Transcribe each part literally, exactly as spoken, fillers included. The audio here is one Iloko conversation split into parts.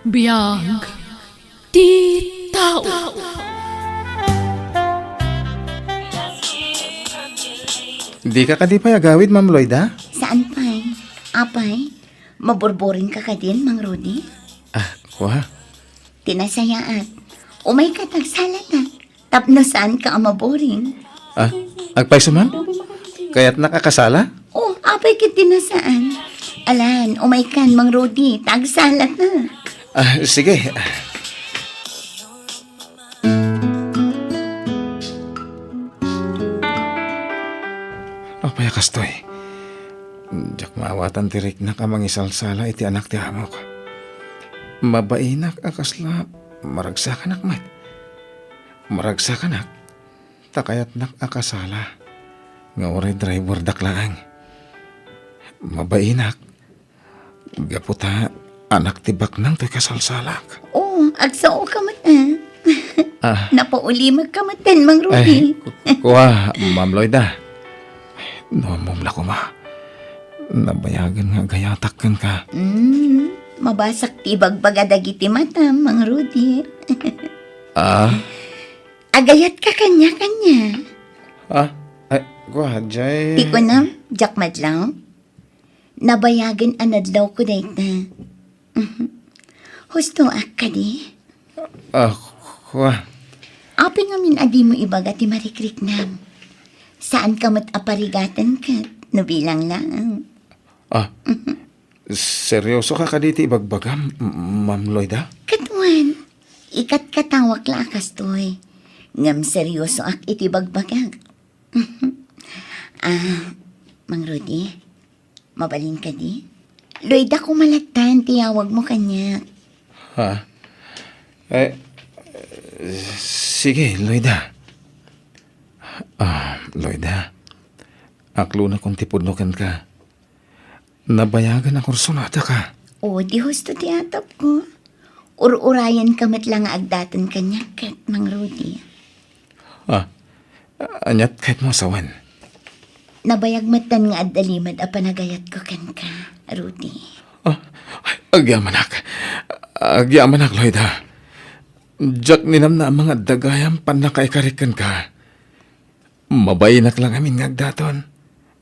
Biag ti tao. Dika kadi pay agawid, Ma'am Loida? Saan pay? Apay, maburburing ka kadin, Mang Rudy? Ah, kua. Ti nasayaat, umay ka tagsalata. Tapno saan ka a maburing. Ah, agpayso man? Kayatnak a kasala? Oh, apay ket ti nasaan. Alan, umay kan, Mang Rudy, ta agsalata. Ah, sige. Apay a kastoy? Diak maawatan ti riknak a mangisalsala iti anak ti amok. Mabainak a kasla maragsakanak met. Maragsakanak, ta kayatnak a kasala nga uray driverdak laeng. Mabainak, gapu ta anak ti baknang toy kasalsalak. Oh, agsao ka met, ah. Ah. Napaulimek ka met, Mang Rudy. Ay, ku-, kua, Ma'am Loida. No ammom la koma, nabayagen nga agayatak kenka. Mm, mabasak ti ibagbaga dagiti matam, Mang Rudy. Ah? Agayatka kaniak, ania? Ah? Ay, kua, jay. Ti kunam, diak madlaw. Nabayagen a nadlawko dayta. Mhm. Hustoak kadi? Ah, kua. Apay ngamin a dimo ibaga ti marikriknam? Saan ka met a parigaten ket no bilang laeng. Ah, seryoso ka kadi ti ibagbagam, M-, Ma'am Loida? Ket wen, ikatkatawak la a kastoy. Ngem seryosoak iti bagbagak. Ah, Mang Rudy, mabalin kadi? Loida koma lattan ti yawagmo kaniak. Ha? Eh, sige, Loida. Ah, Loida. Aklonakon ti pudno kenka. Nabayagen a kursunadaka. O, di husto ti atapko. Ur-urayenka met la nga agdaton kaniak ket, Mang Rudy. Ah, aniat kayatmo a sawen? Nabayag metten nga adda limed a panagayatko kenka, Rudy. Ah, agyamanak. Agyamanak, Loida. Diak ninamnama nga adda gayam pannakaikarik kenka. Mabainak la ngamin nga agdaton.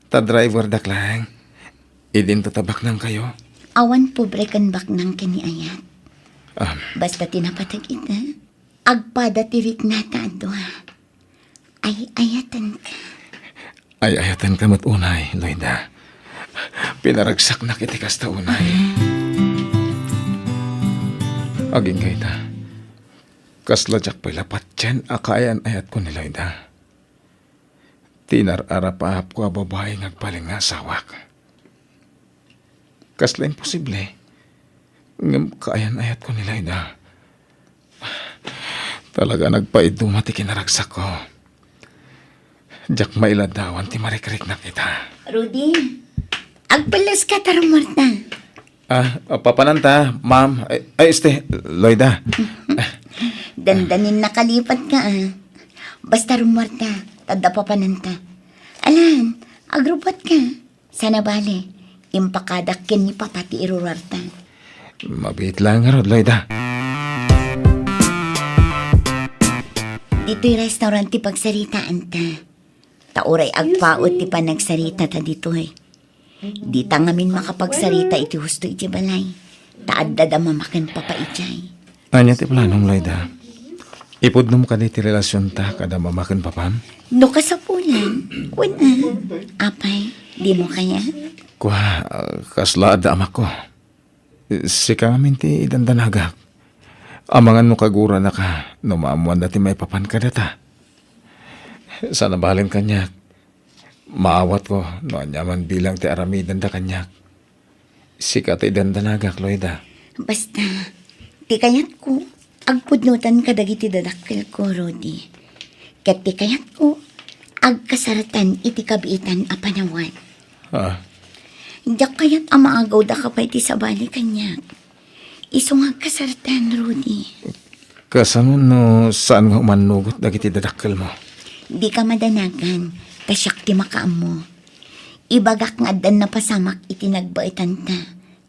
Ta driverdak laeng. Idinto ta baknangkayo. Awan pobre ken baknang ken ni ayat. Ah. Basta ti napateg ita, agpada ti riknata a dua. Ay-ayatenka. Ay-ayatenka met unay, Loida. Pinaragsaknak iti kasta unay. Agingga ita, kasla diak pay la patien a kaayan-ayatko ni Loida. Ti inar-arapaapko a babai nga agbalin nga asawak. Kasla imposible, ngem kaayan-ayatko ni Loida. Talaga nagpaiduma ti kinaragsakko. Diak mailadawan ti marikriknak ita. Rudy, agpelleska ta rummuarta. Ah, papananta, ma'am. Ay, ay, este, Loida. Dandanin nakalipat ka, ah. Basta rummuarta, tadda papananta. Alan, agrubbuatka. Sana bale, impakadak ken ni Papa ti iruruarta. Mabiit laeng ngarud, Loida. Ditoy restaurant ti pagsaritaanta. Ta uray agpaut ti panagsaritata ditoy. Dita ngamin makapagsarita iti husto iti balay. Ta adda da mama ken papa idiay. Ania ti planom, Loida? Ipudnom kadi ti relasionta kada mama ken papam? No kasapulan, wen a. Apay, dimo kayat? Kua, ah, kasla adda amakko. Sika ngamin ti idandanagak. Amangan no kaguranaka no maammoanda ti maipapan kadata. Sana balen kaniak. Maawatko no aniaman bilang ti aramidenda kaniak. Sika ti idandanagak, Loida. Basta, ti kayatko, agpudnotan kadagiti dadakkelko, Rudy. Ket ti kayatko, agkasaratan iti kabiitan a panawen. Ah. Diak kayat a maagawdaka pay ti sabali kaniak. Isu nga agkasaratan, Rudy. Kasano no saan nga umannugot dagiti dadakkelmo? Dika madanagan, ta siak ti makaammo. Ibagak nga addan napasamak iti nagbaetanta,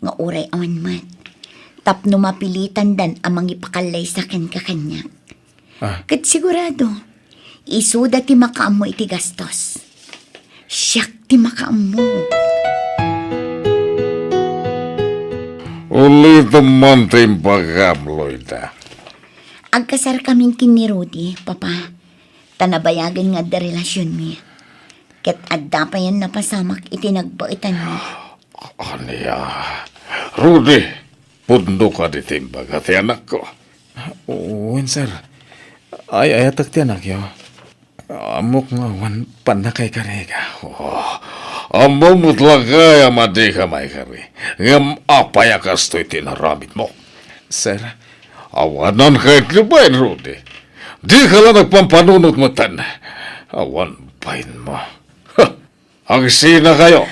nga uray awan met. tapno mapilitandan a mangipakallaysa kenka kaniak. Ah. Ket sigurado, isuda ti makaammo iti gastos. Siak ti makaammo. Ulitem man ti imbagam, Loida. Agkasarkamin ken ni Rudy, Papa. Ta nabayagen nga adda relasionmi. Ket adda payen napasamak iti nagbaetanmi. Ania? Rudy, pudno kadi ti imbaga ti anakko? Wen, sir. Ay-ayatek ti anakyo. Ammok nga awan pannakaikarika. Oh, ammom met lakay a madika maikari. Ngem apay a kastoy ti inaramidmo? Sir, awanan kayat ni bain, Rudy. Dika la nagpampanunot metten. Awan bainmo. Ha! Agsinakayo.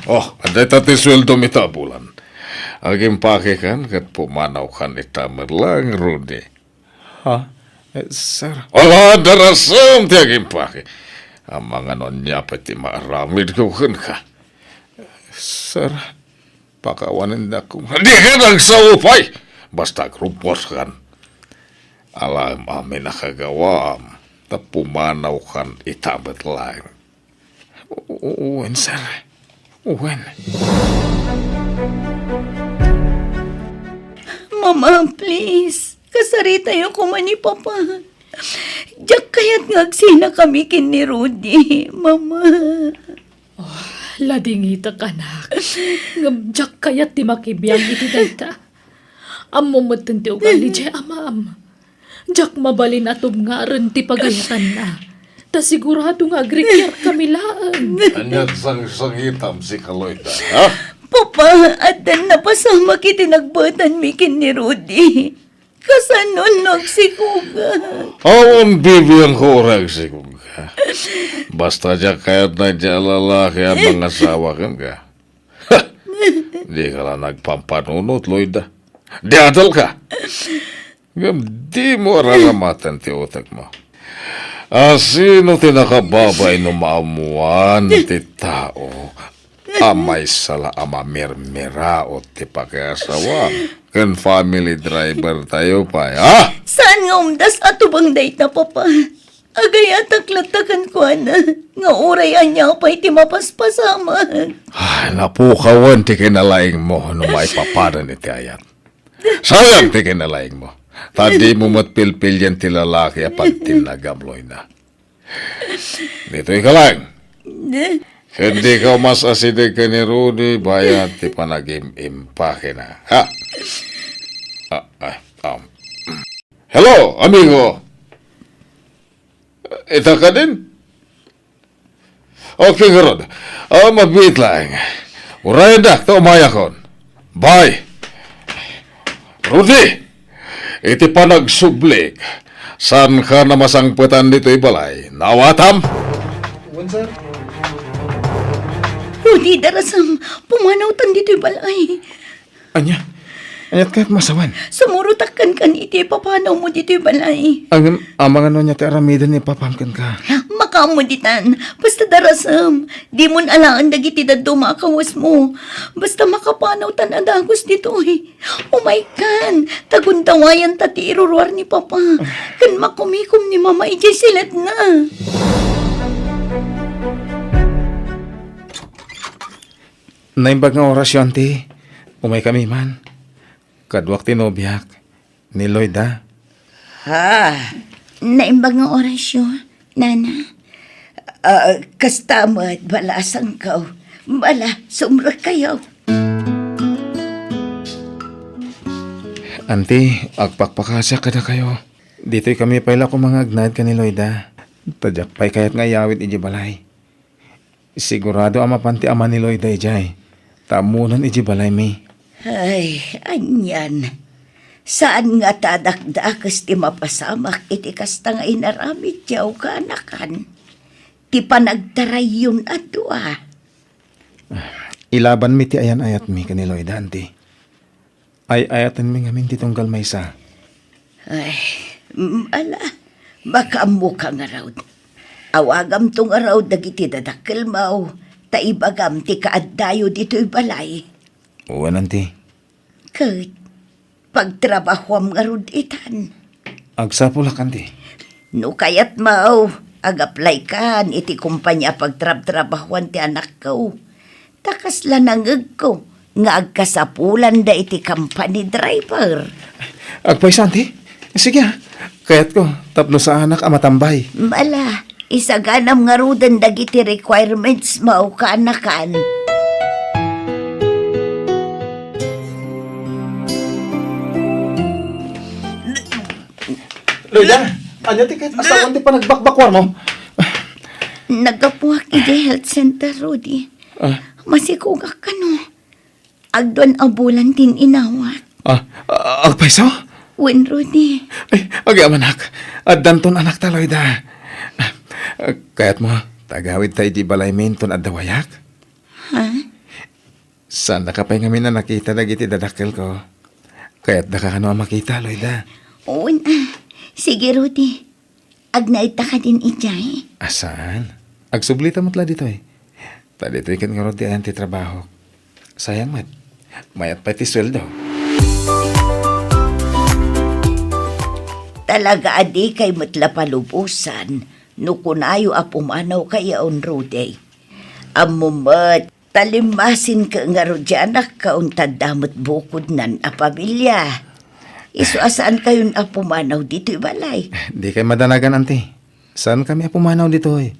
Oh, dayta ti sueldom ita a bulan. Agimpakekan ket pumanawkan ita met laeng, Rudy. Ha? Eh, sir? Ala, darasem ti agimpake. Amangan no ania pay ti maaramidko kenka. Sir, pakawanendak koma. Dika agsao pay! Basta agrumpuaskan. Alaem amin a kagawaam, ta pumanawkan ita met laeng. U-, u-, wen, sir. Wen. Mama, please. Kasaritayo koma ni Papa. Diak kayat nga agsinakami ken ni Rudy, Mama. Oh, ladingitek, anak. Ngem diak kayat ti makibiang iti dayta. Ammom metten ti ugali diay amam. Diak mabalin a tubngaren ti pagayatanna. Ta sigurado nga agrikiarkami laeng. Ania ti sangsangitam, sika Loida, ha? Papa, addan napasamak iti nagbaetanmi ken ni Rudy. Kasano no agsikuga? Awan bibiangko uray agsikuga. Basta diak kayat daydiay a lalaki a mangasawa kenka. Ha! Dika la nagpampanunot, Loida. Diadalka! Ngem dimo araramatan ti utekmo. A sino ti nakababain no maammoan ti tao a maysa la a mamirmiraot ti pakiasawam ken family driver tayo pay, ha? Saan nga umdas a tubang dayta, Papa? Agayatak latta kenkuana nga uray ania pay ti mapaspasamak. Ah, napukawen ti kinalaingmo no maipapadan iti ayat. Sayang ti kinalaingmo. Ta dimo met pilpilian ti lalaki a pagtinnagam, Loida. Ditoy ka laeng. Ket dika umas-asideg ken ni Rudy bayat ti panagim-impakena. Ha? Ah, ah, um. Hello, amigo. Ita kadin? Okay, ngarud. Ah, mabiit laeng. Urayendak ta umayakon. Bye. Rudy, iti panagsublik, saanka a masangpetan ditoy balay. Naawatam? Wen, sir. Rudy, darasem, pumanawtan ditoy balay. Ania? Aniat kayat masawen? Sumurotak kenka iti ipapanawmo ditoy balay. Ngem, amangan no ania ti aramiden ni papam kenka? Makaammo ditan. Basta darasem, dimon alaen dagiti dadduma a kawesmo. Basta makapanawtan a dagus ditoy. Umaykan, ta gundawayanta ti iruruar ni Papa. Ken makumikom ni Mama idiay siledna. Naimbag nga orasyo, anti. Umaykami man. Kaduak ti nobiak, ni Loida. Ha? Naimbag nga orasyo, nana. Ah, kasta met, bala a sangkaw. Bala, sumrekkayo. Anti, agpakpakasiak kadakayo. Ditoy kami pay la koma nga agnaed ken ni Loida. Ta diak pay kayat nga iyawid idiay balay. Sigurado a mapan ti ama ni Loida idiay, ta ammonan idiay balaymi. Ay, anian. Saan ngata a dakdakes ti mapasamak iti kasta nga inaramidyo, kaanakan? Ti panagtarayyon a dua. Ilabanmi ti ayan-ayatmi ken ni Loida, anti. Ay-ayatenmi ngamin ti tunggal maysa. Ay, mm, ala, makaammoka ngarud. Awagamto ngarud dagiti dadakkelmo, ta ibagam ti kaaddayo ditoy balay. Wen, anti. Ket pagtrabahuam ngarud itan. Agsapulak, anti. No kayatmo, agaplaykan iti kompania pagtrabtrabahuan ti anakko. Ta kasla nangngegko nga agkasapulanda iti company driver. Agpayso, anti? Sige, ah. Kayatko, tapno saanak a matambay. Ala, isaganam ngaruden dagiti requirements mo, kaanakan. Loida, ania ti ket asawan ti panagbakbakuarmo? Naggapuak idiay health center, Rudy. Ah. Masikugak kano. Agduan a bulan ti inawak. Ah, ah, agpayso? Wen, Rudy. Ay, agyamanak. Addanton anakta, Loida. Ah, kayatmo, ta agawidta iti balaymi inton adda wayak? Ha? Saannaka pay ngamin a nakita dagiti dadakkelko. Kayatdaka kano a makita, Loida? Wen, ah. Sige, Rudy. Agnaedta kadin idiay? A, saan. Agsublita met la ditoy. Ta ditoy ket ngarud ti ayan ti trabahok. Sayang met. Mayat pay ti sueldo. Talaga a dikay met la palubosan no kunayo a pumanawkayon, Rudy. Ammom met, ta limmasinko ngarud ti anakko, ta adda met bukodnan a pamilia. Isu a saankayon a pumanaw ditoy balay. Dikay madanagan, anti. Saankami a pumanaw ditoy.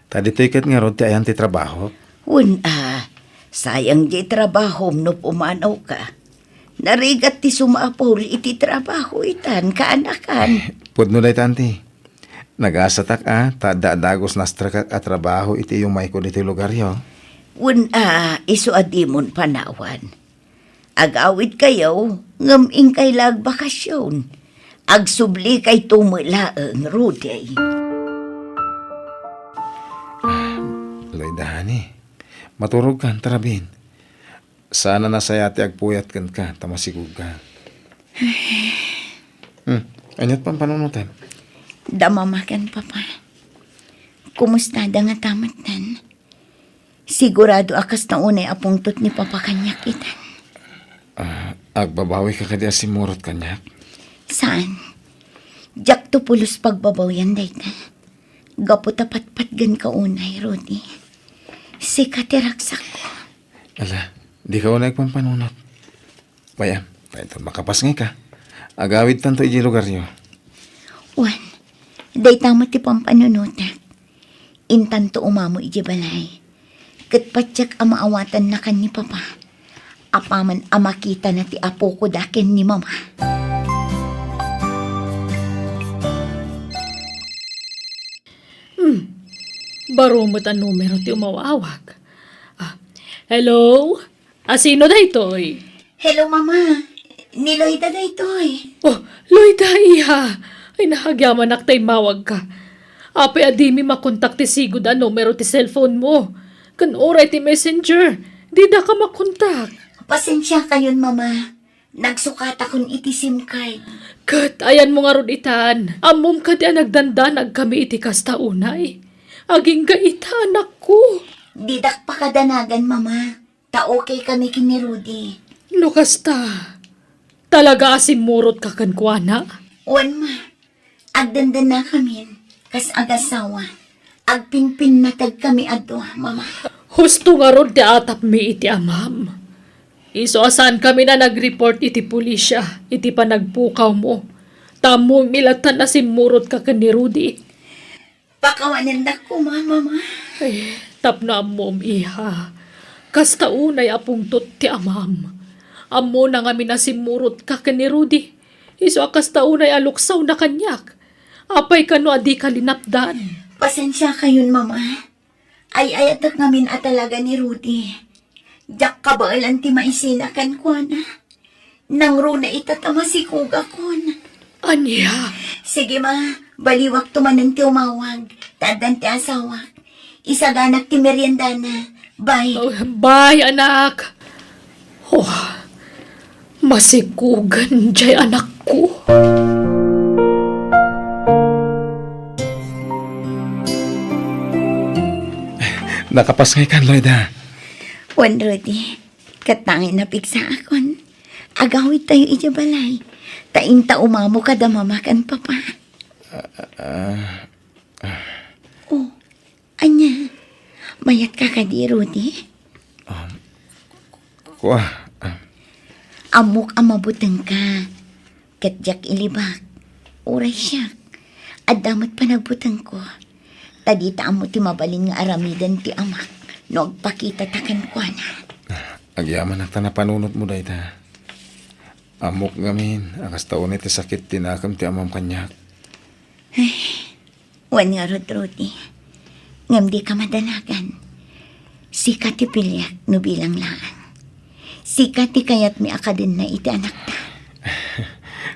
Ta ditoy ket ngarud ti ayan ti trabahok. Wen a, sayang ti trabahom no pumanawka. Narigat ti sumapul iti trabaho itan, kaanakan. Pudno dayta, anti. Nagasatak a, ta adda a dagus nastrakak a trabaho iti yumayko ditoy lugaryo. Wen a, isu a dimon panawan. Agawidkayo, ngem inkay la agbakasyon. Agsublikayto met laeng, Rudy. Loida, honey. Maturogkan, tarabin. Saan a nasayaat ti agpuyat kenka, ta masikugka. Hmm, aniat pampanunotem? Da mama ken papa. Kumustada ngata metten? Sigurado a kasta unay a pungtot ni papa kaniak itan. Ah, agbabawika kadi a simmurot kaniak? Saan. Diakto pulos pagbabawian dayta. Gapu ta patpatgenka unay, Rudy. Sika ti ragsakko. Ala, dika unay agpampanunot. Wen a, ta inton makapasngayka, agawidtanto idiay lugaryo. Wen, dayta met ti pampanunotak. Intanto umamo idiay balay. Ket patiek a maawatannakan ni papa. Apaman a makitana ti apoko da ken ni mama. Hmm. Baro met a numero ti umawawag. Ah, hello? A, sino daytoy? Hello, Mama. Ni Loida daytoy. Oh, Loida, iha. Ay, naagyamanak ta immawagka. Apay a dimi makontak ti sigud a numero ti cellphone mo? Ken uray ti messenger, didaka makontak. Pasensiakayon, Mama. Nagsukatakon iti SIM card. Ket ayanmo ngarud itan. Ammom kadi a nagdandanagkami iti kasta unay? Agingga ita, anakko. Didak pakadanagan, Mama. Ta okay kami ken ni Rudy. No kasta, talaga a simmurotka kenkuana? Wen, Ma. Agdandannakamin kas agasawa. Agpinpinnategkami a dua, Mama. Husto ngarud ti atapmi iti amam. Isu a saankami a nag-report iti pulisia iti panagpukawmo. Ta ammomi latta a simmurotka ken ni Rudy. Pakawanendak koma, Mama. Ay, tapno ammom, iha. Kasta unay a pungtot ti amam. Ammona ngamin a simmurotka ken ni Rudy. Isu a kasta unay a luksawna kaniak. Apay kano a dika linapdan? Pasensiakayon, Mama. Ay-ayatek ngamin a talaga ni Rudy. Diak kabaelan ti maisina kenkuana. Nangruna ita ta masikugakon. Ania? Sige, Ma. Baliwakto manen ti umawag. Ta addan ti asawak. Isaganak ti meriendana. Bye. Oh, bye, anak. Oh, masikugan jay anakko. Nakapasngaykan, Loida? Wen, Rudy. Ket tangay napigsaakon. Agawidtayo idiay balay. Ta inta umamo kada mama ken papa. Ah, ah, Oh, ania? Mayatka kadi, Rudy? Kua, ah. Ammok a mabutengka. Ket diak ilibak. Uray siak. Adda met panagbutengko. Ta dita ammo ti mabalin nga aramiden ti amak no agpakitata kenkuana. Agyamanak ta napanunotmo dayta. Ammok ngamin a kasta unay ti sakit ti nakem ti amam kaniak. Ay, wen ngarud, Rudy. Ngem dika madanagan. Sika ti piliak no bilang laeng. Sika ti kayatmi a kadenna iti anakta.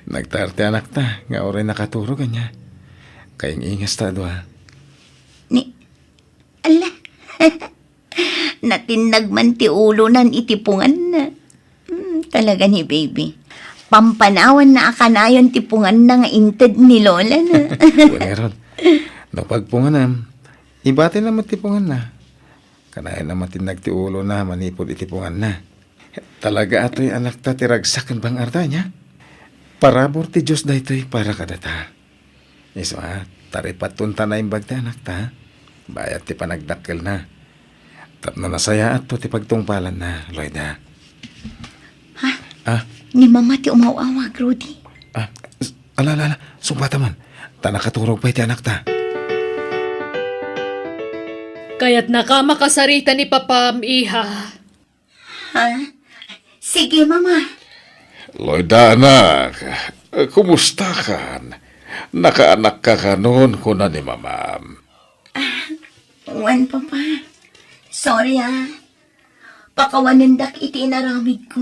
Nagtaer ti anakta nga uray nakaturog ania. Kaing-ingasta a dua. Ni, ala. Natinnag man ti ulonan iti punganna. Hmm, talaga ni baby. Pampanawanna a kanayon ti punganna nga inted ni lolana. Wen ngarud, no pagpunganem, ibatina met ti punganna. Kanayon a matinnag ti ulona manipud iti punganna. Talaga a toy anakta ti ragsak ken bang-arda ania? Parabur ti Dios daytoy para kadata. Isu a, taripatton ta naimbag ti anakta, bayat ti panagdakkelna. Tapno nasayaatto ti pagtungpalanna, Loida. Ha? Ah? Ni Mama ti umaw-awag, Rudy. Ah, s-, ala, ala, ala, sungbatam man. Ta nakaturog pay ti anakta. Kayatnaka makasarita ni Papam, iha. Ha? Sige, Mama. Loida, anak, kumustakan? Nakaanakka kanon, kuna ni Mamam. Ah, wen, Papa. Sorry, ah. Pakawanendak iti inaramidko.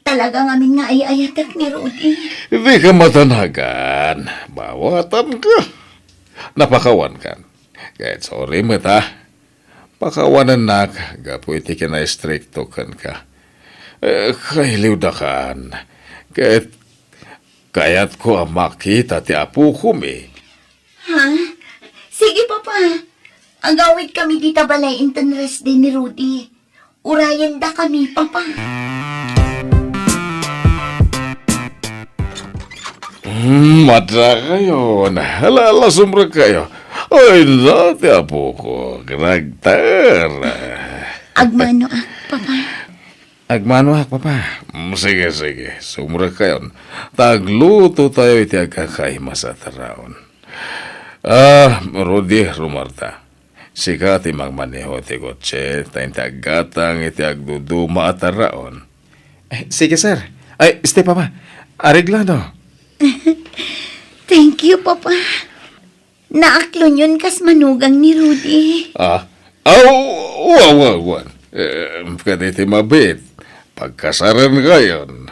Talaga ngamin nga ay-ayatek ni Rudy. Dika madanagan. Mawatanka. Napakawankan. Ket sorry met, ah. Pakawanennak gapu iti kinaistrikto kenka. Eh, kailiwdakan. Ket kayatko a makita ti apokomi. Ha? Sige, Papa. Agawidkami dita balay inton rest day ni Rudy. Urayendakami, Papa. Hmm, madakayon. Ala, ala, sumrekkayo. Ay, na, ti apoko. Nagtaer. Agmanoak, Papa. Agmanoak, Papa. Mm, sige, sige. Sumrekkayon. Ta aglutotayo iti agkakaimas a taraon. Ah, Rudy, rumarta. Sika ti mangmaneho ti kotse, ta inti aggatang iti agduduma a taraon. Eh, sige, sir. Ay, este, Papa. Areglado. Thank you, Papa. Naaklonyon kas manugang ni Rudy. Ah, aw, wa, wa, wa. Eh, kaditi mabit. Pagkasarenkayon.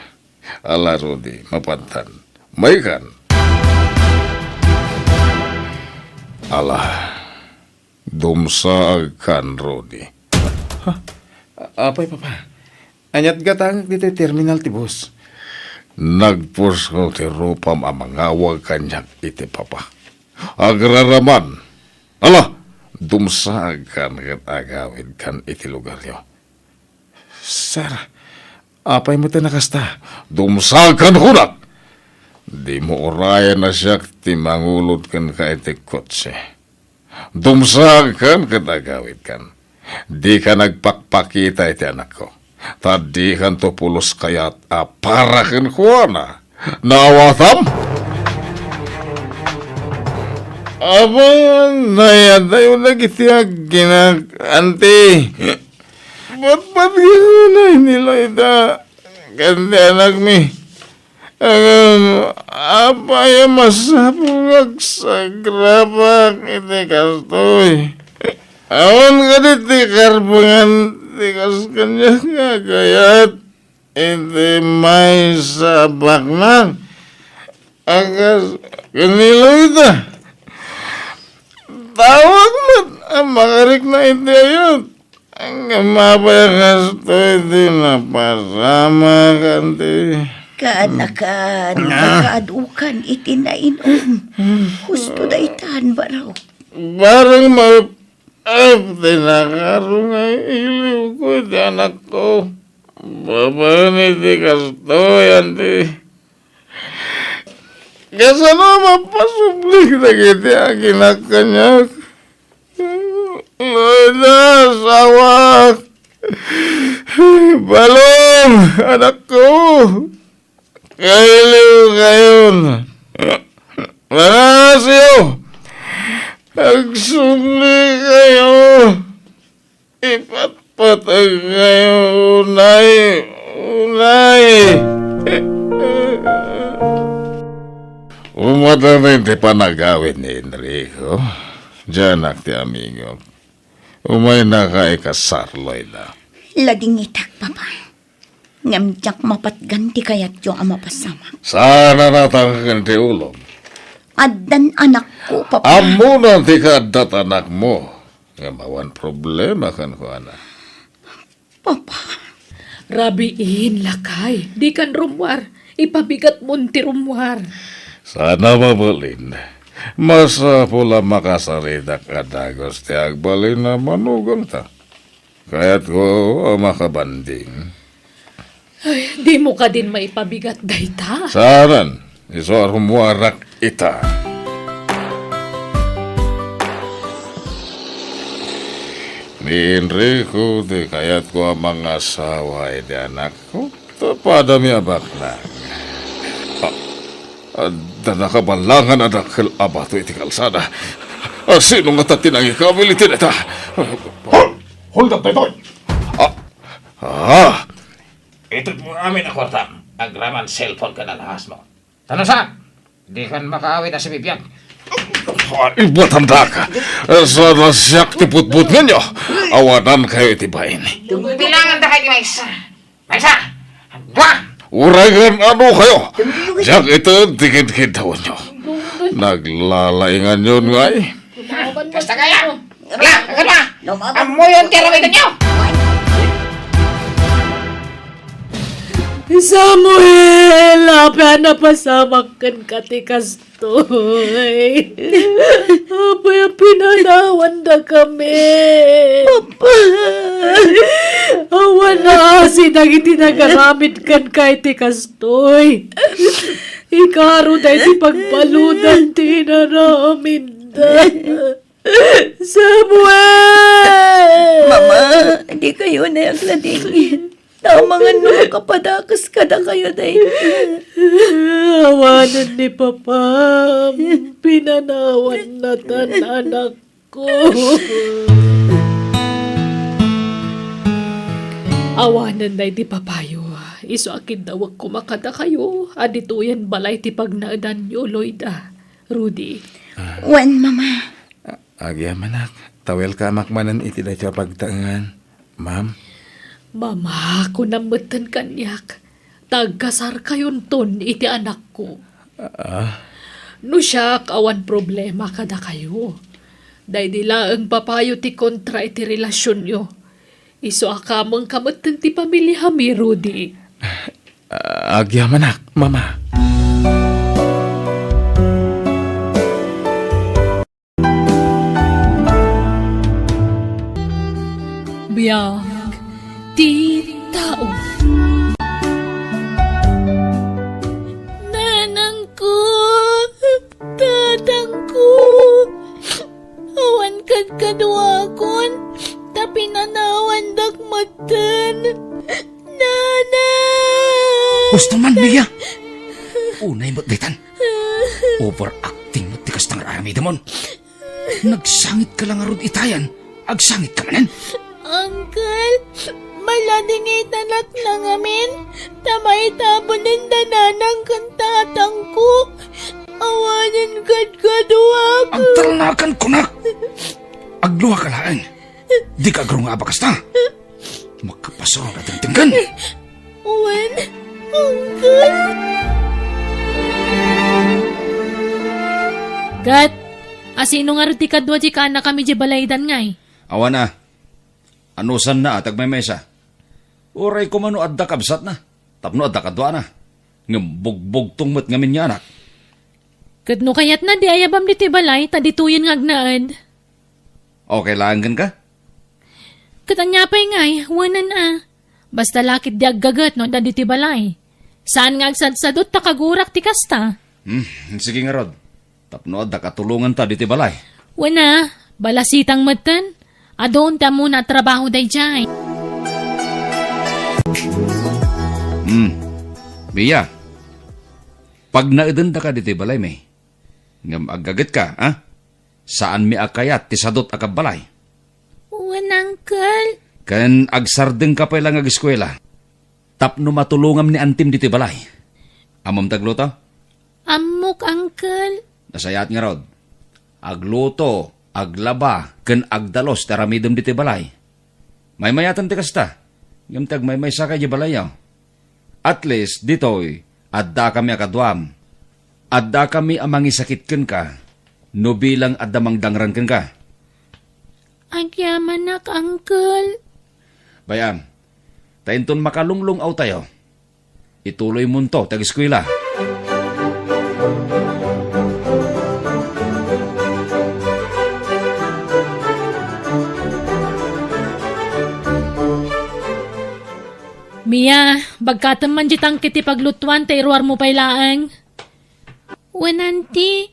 Ala, Rudy, mapantan. Maykan. Ala. Dumsaagkan, Rudy. Ha? Apay, Papa? Ania't gatangek ditoy terminal ti bus? Nagpusko ti rupam a mangawag kaniak iti Papa. Agraraman. Ala, dumsaagkan ket agawidkan iti lugaryo. Sir, apay met a nakasta? Dumsaagkan kunak! Dimo urayen a siak ti mangulod kenka iti kotse. Dumsaagkan ket agawidkan. Dika nagpakpakita iti anakko. Ta dikanto pulos kayat a para kenkuana. Naawatam? Apan, nayadayo dagiti agginak, anti. Patpatgen ni Loida ken ti anakmi. Ngem, apay a masapul nga agsagrabak iti kastoy? Awan kadi ti karbengan ti kas kaniak nga agayat iti maysa a baknang a kas ken ni Loida? Tawag met a makarikna iti ayat. Ngem apay a kastoy ti napasamak, anti? Kaanakan, nakaadukan iti nainom. Husto daytan, barok. Bareng maep-ep ti nakaro nga iliwko iti anakko. Babaen iti kastoy, Auntie. Kasano mapasubli dagiti aginak kaniak? Loida, asawak! Balong, anakko! Kailiw kayon! Pangasyo! Agsubli kayo! Ipatpateg kayo unay, unay! Umadami ti panagawid ni Enrico. Dianak ti amigok. Umaynaka ikasar, Loida. Ladingitak, Papa. Ngem diak mapatgan ti kayatyo a mapasamak. Saan a natangken ti ulom? Addan anakko, Papa. Ammona ti kaaddat anakmo. Ngem awan problema kenkuana. Papa. Rabiin, lakay. Dikan rummuar. Ipabigatmon ti rummuar. Saan a mabalin. Masapul a makasaritak a dagus ti agbalin a manugangta. Kayatko a makabanding. Ay, dimo kadin maipabigat dayta? Saanen, isu a rummuarak ita. Ni Enrico ti kayatko a mangasawa iti anakko. Ta padami a baknang. A-, adda nakabalangan a dakkel a bato iti kalsada. A, sino ngata ti nangikawil iti dayta? Hol! Hold up daytoy! A, a. Itedmo amin a kuartam, agraman cellphone ken alahasmo. Ta no saan, dikan makaawid a sibibiag. Ay, ibatandak. Saan a siak ti butbutngenyo? Awanankayo iti bain. Bilangan da kay maysa. Maysa! Dua! Uray ngano kayo? Diak ited ti kidkiddawenyo. Naglalainganyon ngay. Basta kaya! Ala, agama! Ammoyon ti aramidennyo! Samuel, apay a napasamak kenka ti kastoy? Apay a pinanawandakami? Papa! Awan asi dagiti nagaramid kenka iti kastoy. Ikaro daydi pagbaludan ti inaramidda. Samuel! Mama, dikayo unay agladingit. Amangan no makapadakes kadakayo dayta. Awanen ni Papam, pinanawan natan anakko. Awanen daydi papayo, isu a kiddawek koma kadakayo a ditoyen balay ti pagnaedanyo, Loida, Rudy. Wen, Mama. Agyamanak, tawelkamak manen iti daytoy a pagtaengan, ma'am. Mama, kunam metten kaniak, ta agkasarkayonton iti anakko. Ah? No siak, awan problema kadakayo. Daydi laeng papayo ti kontra iti relasionyo. Isu a kamengka metten ti pamiliami, Rudy. Ah, agyamanak, Mama. Biag ti tao. Nanangko, tatangko, awan kadkaduakon, ta pinanawandak metten. Nana! Husto man, Mia! Unay met daytan. Overacting met ti kasta nga aramidemon. Nagsangitka la ngarud itayan, agsangitka manen. Uncle, maladingitanak ngamin, ta maitabunen da nanang ken tatangko. Awanen kadkaduak. Agtalnakan kunak. Agluaka laeng. Dika agrungnga a bagas ta. Makapasuro nga tengtenggen. Wen, Uncle. Ket, asino ngarud ti kadua ti kaanakami idiay balaydan ngay? Awan a. Anusanna a ti agmaymaysa. Uray koma no adda kabsatna, tapno adda kaduana. Ngem bugbugtong met ngamin nga anak. Ket no kayatna, di ayabam ditoy balay, ta ditoyen nga agnaed. Okay laeng kenka? Ket ania pay ngay, wenen a. Basta la ketdi aggaget no adda ditoy balay. Saan nga agsadsadot ta kagurak ti kasta. Hmm, sige ngarud. Tapno adda katulonganta ditoy balay. Wen a, balasitang metten. Adun ti ammona a trabaho daydiay. Hmm. Mia, pagnaedendaka ditoy balaymi. Ngem aggagetka, a? Saanmi a kayat ti sadot a kabbalay. Wen, Uncle. Ken agsardengka pay la nga ageskuela. Tapno matulongam ni antim ditoy balay. Ammom ti agluto? Ammok, Uncle. Nasayaat ngarud. Agluto, aglaba, ken agdalus ti aramidem ditoy balay. Maymayaten ti kasta. Ngem ti agmaymaysaka idiay balayyo. At least, ditoy, addakami a kaduam. Addakami a mangisakit kenka, no bilang adda mangdangran kenka. Agyamanak, Uncle. Bay-am, ta inton makalunglung-awtayo, ituloymonto ti ageskuela. Mia, bagkatem man diay tangke ti paglutuan ta iruarmo pay laeng. Wen, Auntie.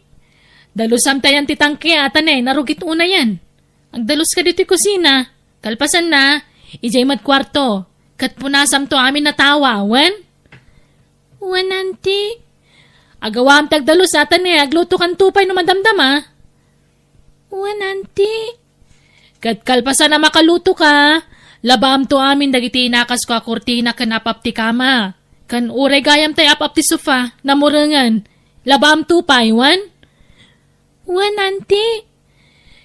Dalusam ti ayan ti tangke a ta ne, narugit unayen. Agdaluska ditoy kusina. Kalpasanna, idiay met kuarto. Ket punasamto amin a tawa, wen? Wen, Auntie. Agawam ti agdalus a ta ne, aglutokanto pay no madamdama. Wen, Auntie. Ket kalpasan a makalutoka, labaamto amin dagiti inakasko a kurtina ken apap ti kama. Ken uray gayam tay apap ti sofa, namurengen. Labaamto pay, wen? Wen, Auntie.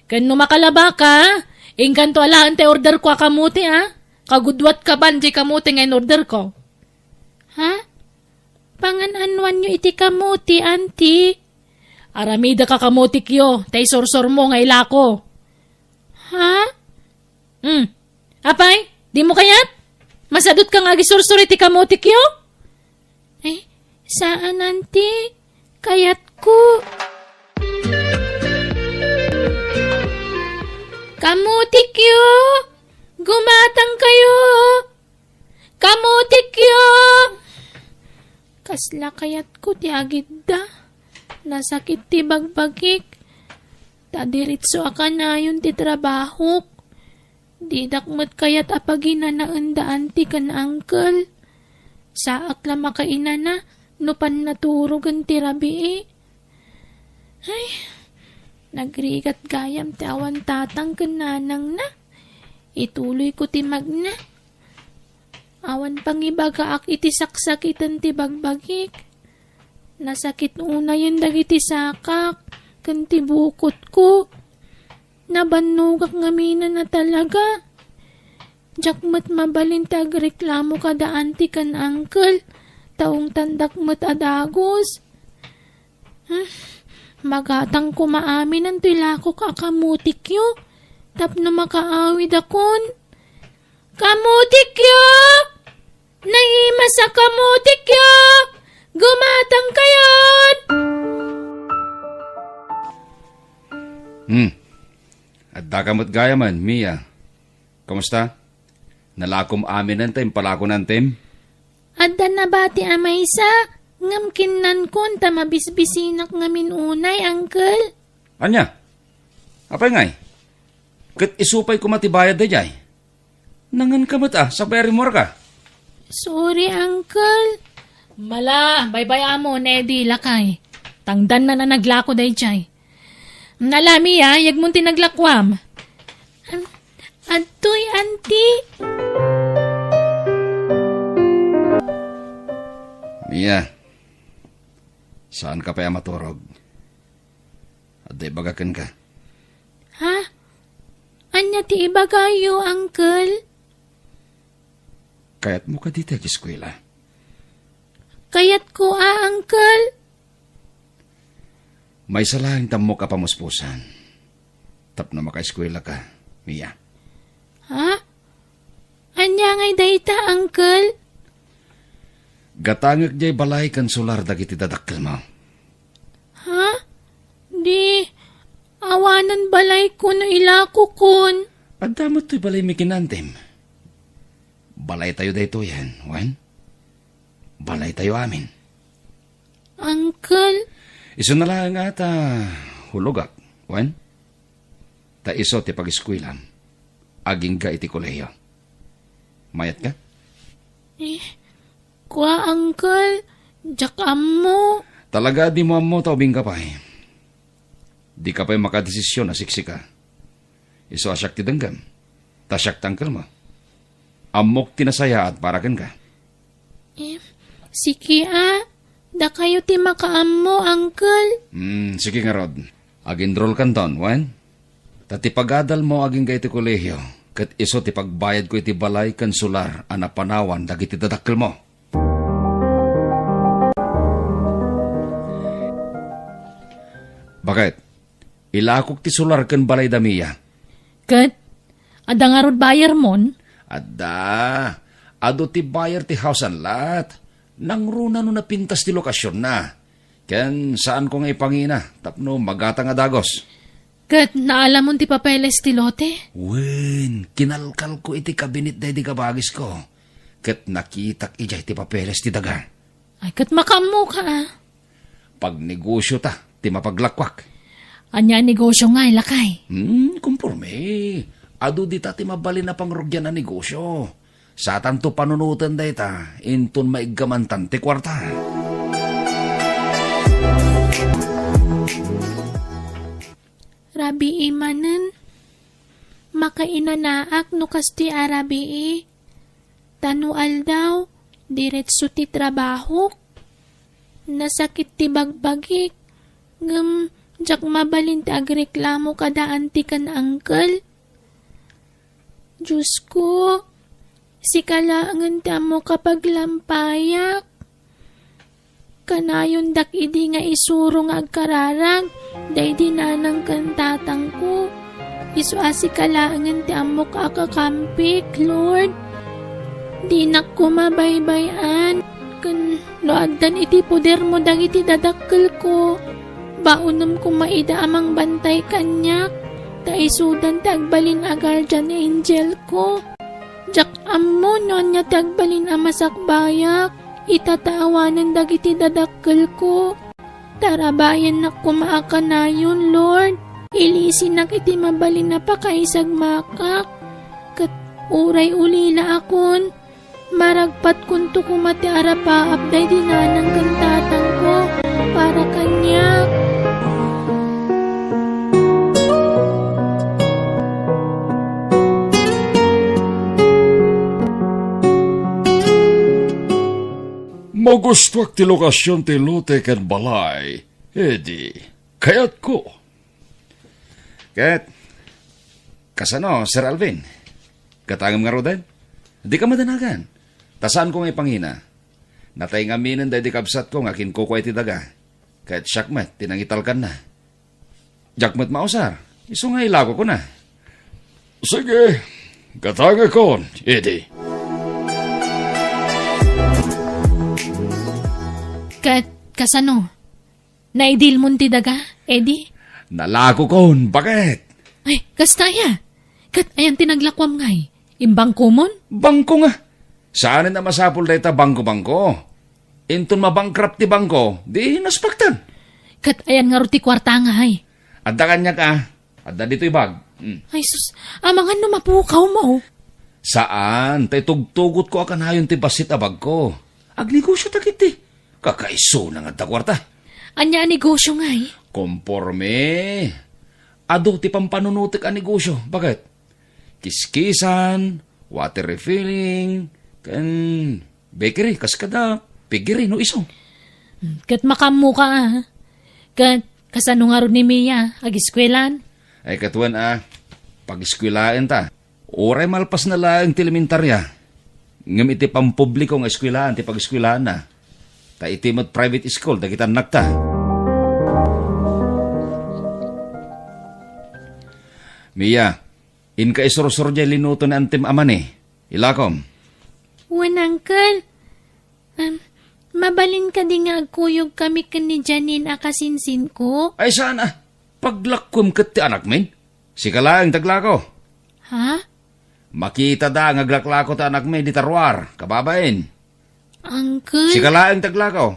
Ken no makalabaka, ingganto alaen ti orderko a kamote, a? Kagudwatka ban diay kamote nga in-orderko. Ha? Pangan-anoanyo iti kamote, Auntie? Aramidek a kamotekyo, ta isursurmo nga ilako. Ha? Hmm. Apay, dimo kayat? Masadutka nga agisursur iti kamotekyo? Eh, saan, Auntie. Kayatko. Kamotekyo! Gumatangkayo! Kamotekyo! Kasla kayatko ti agidda. Nasakit ti bagbagik. Ta diretso a kanayon ti trabahok. Didak met kayat a paginanaen da Auntie ken Uncle. Saak la makainana no pannaturogen ti rabii. Ay, nagrigat gayam ti awan tatang ken nanangna. Ituloyko ti magna. Awan pangibagaak iti saksakiten ti bagbagik. Nasakit unayen dagiti sakak ken ti bukotko. Nabannogak ngaminen a talaga. Diak met mabalin ti agreklamo kada Auntie ken Uncle, ta ungtandak met a dagus. Hmm, magatang koma aminen toy lakok a kamotekyo tapno makaawidakon. Kamotekyo! Naimas a kamotekyo! Gumatangkayon! Hmm. Addaka met gayamen, Mia. Kumusta? Nalakom aminen ta impalako ni Auntie? Adda nabati a maysa, ngem kinnankon ta mabisbisinak ngamin unay, Uncle. Ania? Apay ngay? Ket isu pay koma ti bayad daydiay? Nanganka met a, sakbay a rimmuarka. Sorry, Uncle. Mala, baybay-am, Eddie, lakay. Tangdannan a naglako daydiay. Ala, Mia, yegmon ti naglakuam. An-, adtoy, Auntie. Mia, saanka pay a maturog. Adda ibaga kenka. Ha? Ania ti ibagayo, Uncle? Kayatmo kadi ti ageskuela? Kayatko a, Uncle. Maysa laeng ti ammok a pamuspusan tapno makaeskuelaka, Mia. Ha? Ania ngay dayta, Uncle? Gatangek diay balay ken sular dagiti dadakkelmo. Ha? Di, awanen balayko no ilakokon. Adda met toy balaymi ken ni Auntie. Balaytayo daytoyen, wen? Balaytayo amin. Uncle? Isu na laeng a ta hulogak, wen? Ta isu ti pagiskuelam agingga iti kolehiyo. Mayat ka? Eh, kua, Uncle, diak ammo. Talaga a dimo ammo ta ubingka pay. Dika pay makadesisyon a siksika. Isu a siak ti denggem. Ta siak ti uncle mo. Ammok ti nasayaat para kenka. Eh, sige a. Dakayo ti makaammo, uncle. Hmm, sige ngarud. Agenrolkanton, wen? Ta ti pagadalmo agingga iti kolehiyo, ket isu ti pagbayadko iti balay ken solar a napanawan dagiti dadakkelmo. Baket, ilakok ti solar ken balayda, Mia. Ket, adda ngarud buyermon? Adda. Adu ti buyer ti house and lot. Nangruna no napintas ti lokasionna. Ken saanko nga ipangina tapno magatang a dagus. Ket naalamon ti papeles ti lote? Wen, kinalkalko iti kabinet daydi kabagisko. Ket nakitak idiay ti papeles ti daga. Ay, ket makaammoka a. Pagnegosio ta ti mapaglakuak. Ania a negosio ngay, lakay? Hmm, komporme. Adu dita ti mabalin a pangrugian a negosio. Satanto panunoten dayta, inton maiggamantan ti kuarta. Rabii manen, makainanaak no kastoy a rabii. Ta no aldaw, diretso ti trabahok. Nasakit ti bagbagik, ngem diak mabalin ti agreklamo kada anti ken uncle. Diosko, sika laengen ti ammok a paglampayak. Kanayondak idi nga isuro nga agkararag daydi nanang ken tatangko. Isu a sika laengen ti ammok a kakampik, Lord. Dinak koma baybay-an, ken no addan iti podermo dagiti dadakkelko, baonem koma ida a mangbantay kaniak, ta isudan ti agbalin a guardian angelko. Diak ammo no ania ti agbalin a masakbayak, ita ta awanen dagiti dadakkelko. Tarabayannak koma a kanayon, Lord. Ilisinak iti mabalin a pakaisagmakak. Ket uray ulilaakon, maragpatkonto koma ti arapaap daydi nanang ken tatangko para kaniak. Magustuak ti lokasion ti lote ken balay, Eddie. Kayatko. Ket, kasano, Sir Alvin? Gatangem ngaruden? Dika madanagan. Ta saanko nga ipangina. Natay ngaminen daydi kabsatko nga kinkukua iti daga. Ket siak met ti nangitalkanna. Diak met mausar. Isu nga ilakokona. Sige, gatangekon, Eddie. Ket, kasano? Naidilmon ti daga, Eddie? Nalakokon, baket? Ay, kasta aya? Ket ayan ti naglakuam ngay? Imbangkomon? Bangko nga. Saanen a masapul dayta bangko-bangko. Inton mabankrupt ti bangko, di naspaktan. Ket ayan ngarud ti kuarta ngay? Adda kaniak a. Adda ditoy bag. Mm. Ay, sus, amangan no mapukawmo. Saan, ta itugtugotko a kanayon ti bassit a bagko. Agnegosio ta ketdi. Kakaisuna nga adda kuarta. Ania a negosio ngay? Komporme. Adu ti pampanunotek a negosio. Baket? Kiskisan, water refilling, ken bakery, kas kada piggery no isu. Hmm, ket makaammoka a. Ket kasano ngarud ni Mia, agiskuelaan? Ay, ket wen a, pagiskuelaenta. Uray malpasna laeng ti elementarya, ngem iti pampubliko nga eskuelaan ti pagiskuelaanna. Ta iti met private school dagiti annakta. Mia, inka isursuro diay linuto ni antem a mani. Ilakom. Wen, uncle. Em, mabalin kadi nga agkuyogkami ken ni Janine a kasinsinko? Ay, saan a? Paglakkuem ket ti anakmin? Sika laeng ti aglako. Ha? Makitada nga aglaklako ti anakmi dita ruar, kababain. Uncle? Sika laeng ti aglako.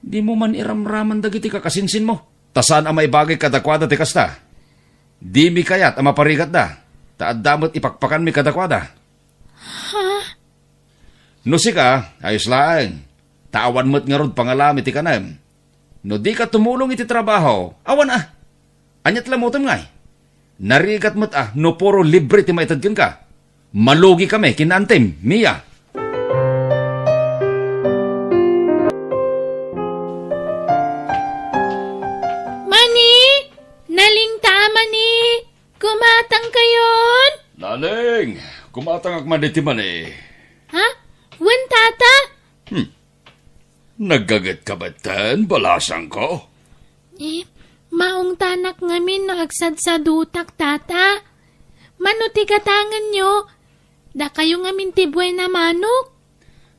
Dimo man iramraman dagiti kakasinsinmo. Ta saan a maibagik kadakuada ti kasta. Dimi kayat a maparigatda, ta adda met ipakpakanmi kadakuada. Ha? No sika, ayos laeng. Ta awan met ngarud pangalami ti kanem. No dika tumulong iti trabaho, awan a. Ania ti lamutem ngay? Narigat met a no puro libre ti maited kenka. Malugi kami ken antim, Mia. Mani! Nalingta, Mani! Kumatang kayon? Naling, kumatangak man iti mani. Ha? Wen, tata? Hmm. Naggaget ka batten, balasangko? Eh, maungtanak ngamin no agsadsadutak, tata. Mano ti gatangenyo? Dakayo ngamin ti buena manok?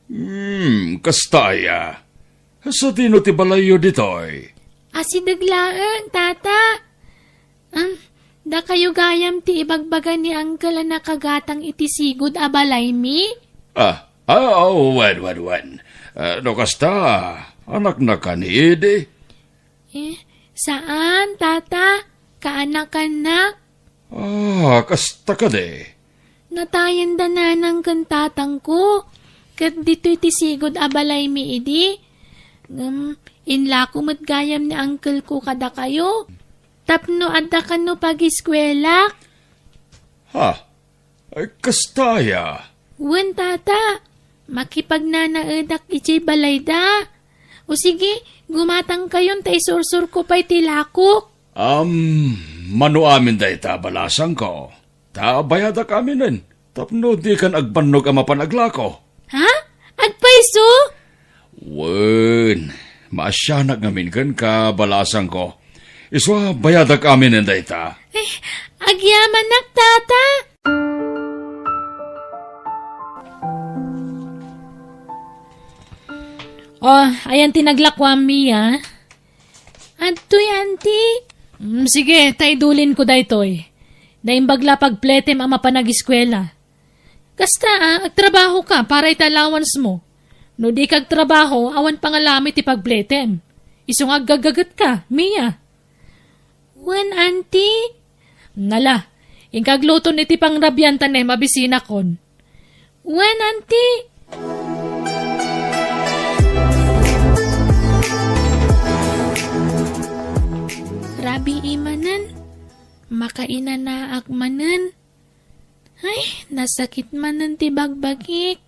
Hmm, kasta aya. Sadino ti balayyo ditoy? Asideg laeng, tata. Am, dakayo gayam ti ibagbaga ni Uncle a nakagatang iti sigud a balaymi? Ah, ah, oh, wen, wen, wen. Ah, no kasta, anaknak kadi idi? Eh, saan, tata. Kaanakannak. Ah, kasta kadi? Natayenda nanang ken tatangko, ket ditoy ti sigud a balaymi idi. Ngem inlako met gayam ni uncle ko kadakayo, tapno adda kano pagiskuelak. Ha? Ay, kasta aya? Wen, tata. Makipagnanaedak idiay balayda. O sige, gumatangkayon ta isursurko pay ti lakok. Am, mano amin dayta, balasangko? Ta bayadak aminen, tapno dikan agbannog a mapan aglako. Ha? Agpayso? Wen, maasianak ngamin kenka, balasangko. Isu a bayadak aminen dayta. Eh, agyamanak, tata. Oh, ayan ti naglakuam, Mia. Adtoy, anti. Mm, sige, ta idulinko daytoy. Naimbag la pagpletem a mapan agiskuela. Kasta, ah, agtrabaho ka para iti allowance mo. No di ka agtrabaho, awan pangalami ti pagpletem. Isu nga aggaggaget ka, Mia. Wen, anti. Nala, inka agluton iti pangrabian ta ne mabisinakon. Wen, anti. Rabii manen, makainanaak manen. Ay, nasakit manen ti bagbagik.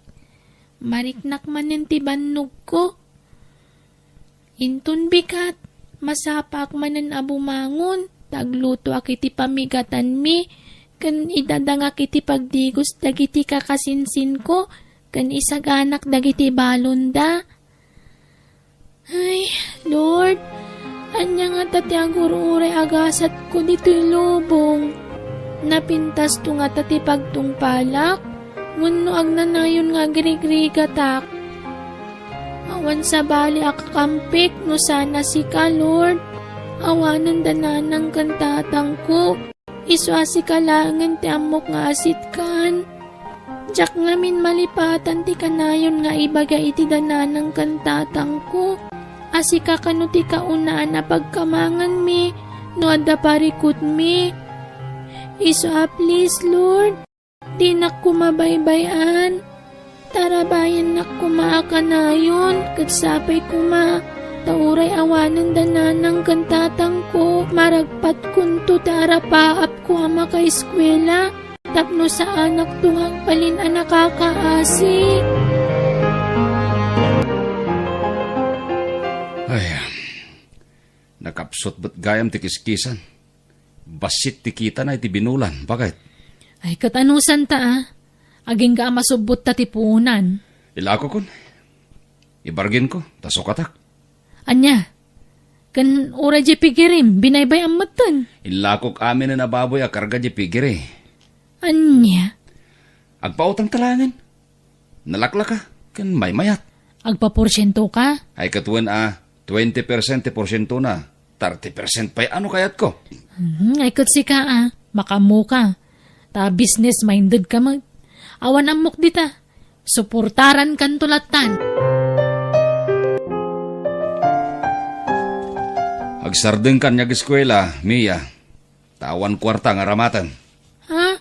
Mariknak manen ti bannogko. Inton bigat, masapaak manen a bumangon, ta aglutoak iti pamigatanmi, ken idadangak iti pagdigos dagiti kakasinsinko, ken isaganak dagiti balonda. Ay, Lord, ania ngata ti agur-uray a gasatko ditoy lubong? Napintasto ngata ti pagtungpalak? Wenno agnanayon nga agrigrigatak? Awan sabali a kakampik no saan a sika, Lord. Awanen da nanang ken tatangko. Isu a sika laengen ti ammok nga asitkan. Diak ngamin malipatan ti kanayon nga ibaga iti da nanang ken tatangko a sika kano ti kaunaan a pagkamanganmi no adda parikutmi. Isu a please, Lord. Dinak koma baybay-an. Tarabayannak koma a kanayon, ket sapay koma, ta uray awanen da nanang ken tatangko, maragpatkonto ti arapaapko a makaeskuela, tapno saanakto nga agbalin a nakakaasi. Ay, nakapsut met gayam ti kiskisan. Bassit ti kitana iti binulan, baket. Ay, ket anusan ta, a? Agingga a masubbot ta ti puonan. Ilakokon. Ibarginko, ta sukatak. Ania? Ken uray diay pigirim, binaybay-am metten. Inlakok aminen a baboy a karga diay pigiri. Ania? Agpautang ta laengen. Nalaklaka, ken maymayat. Agpaporsiento ka? Ay, ket wen a, twenty percent ti porsientona. Thirty percent pay a no kayatko. Mhm, ay, ket sika a, makaammo ka. Ta business minded ka met. Awan ammok dita. Suportarankanto lattan. Agsardengkan nga ageskuela, Mia. Ta awan kuarta nga aramatem. Ha?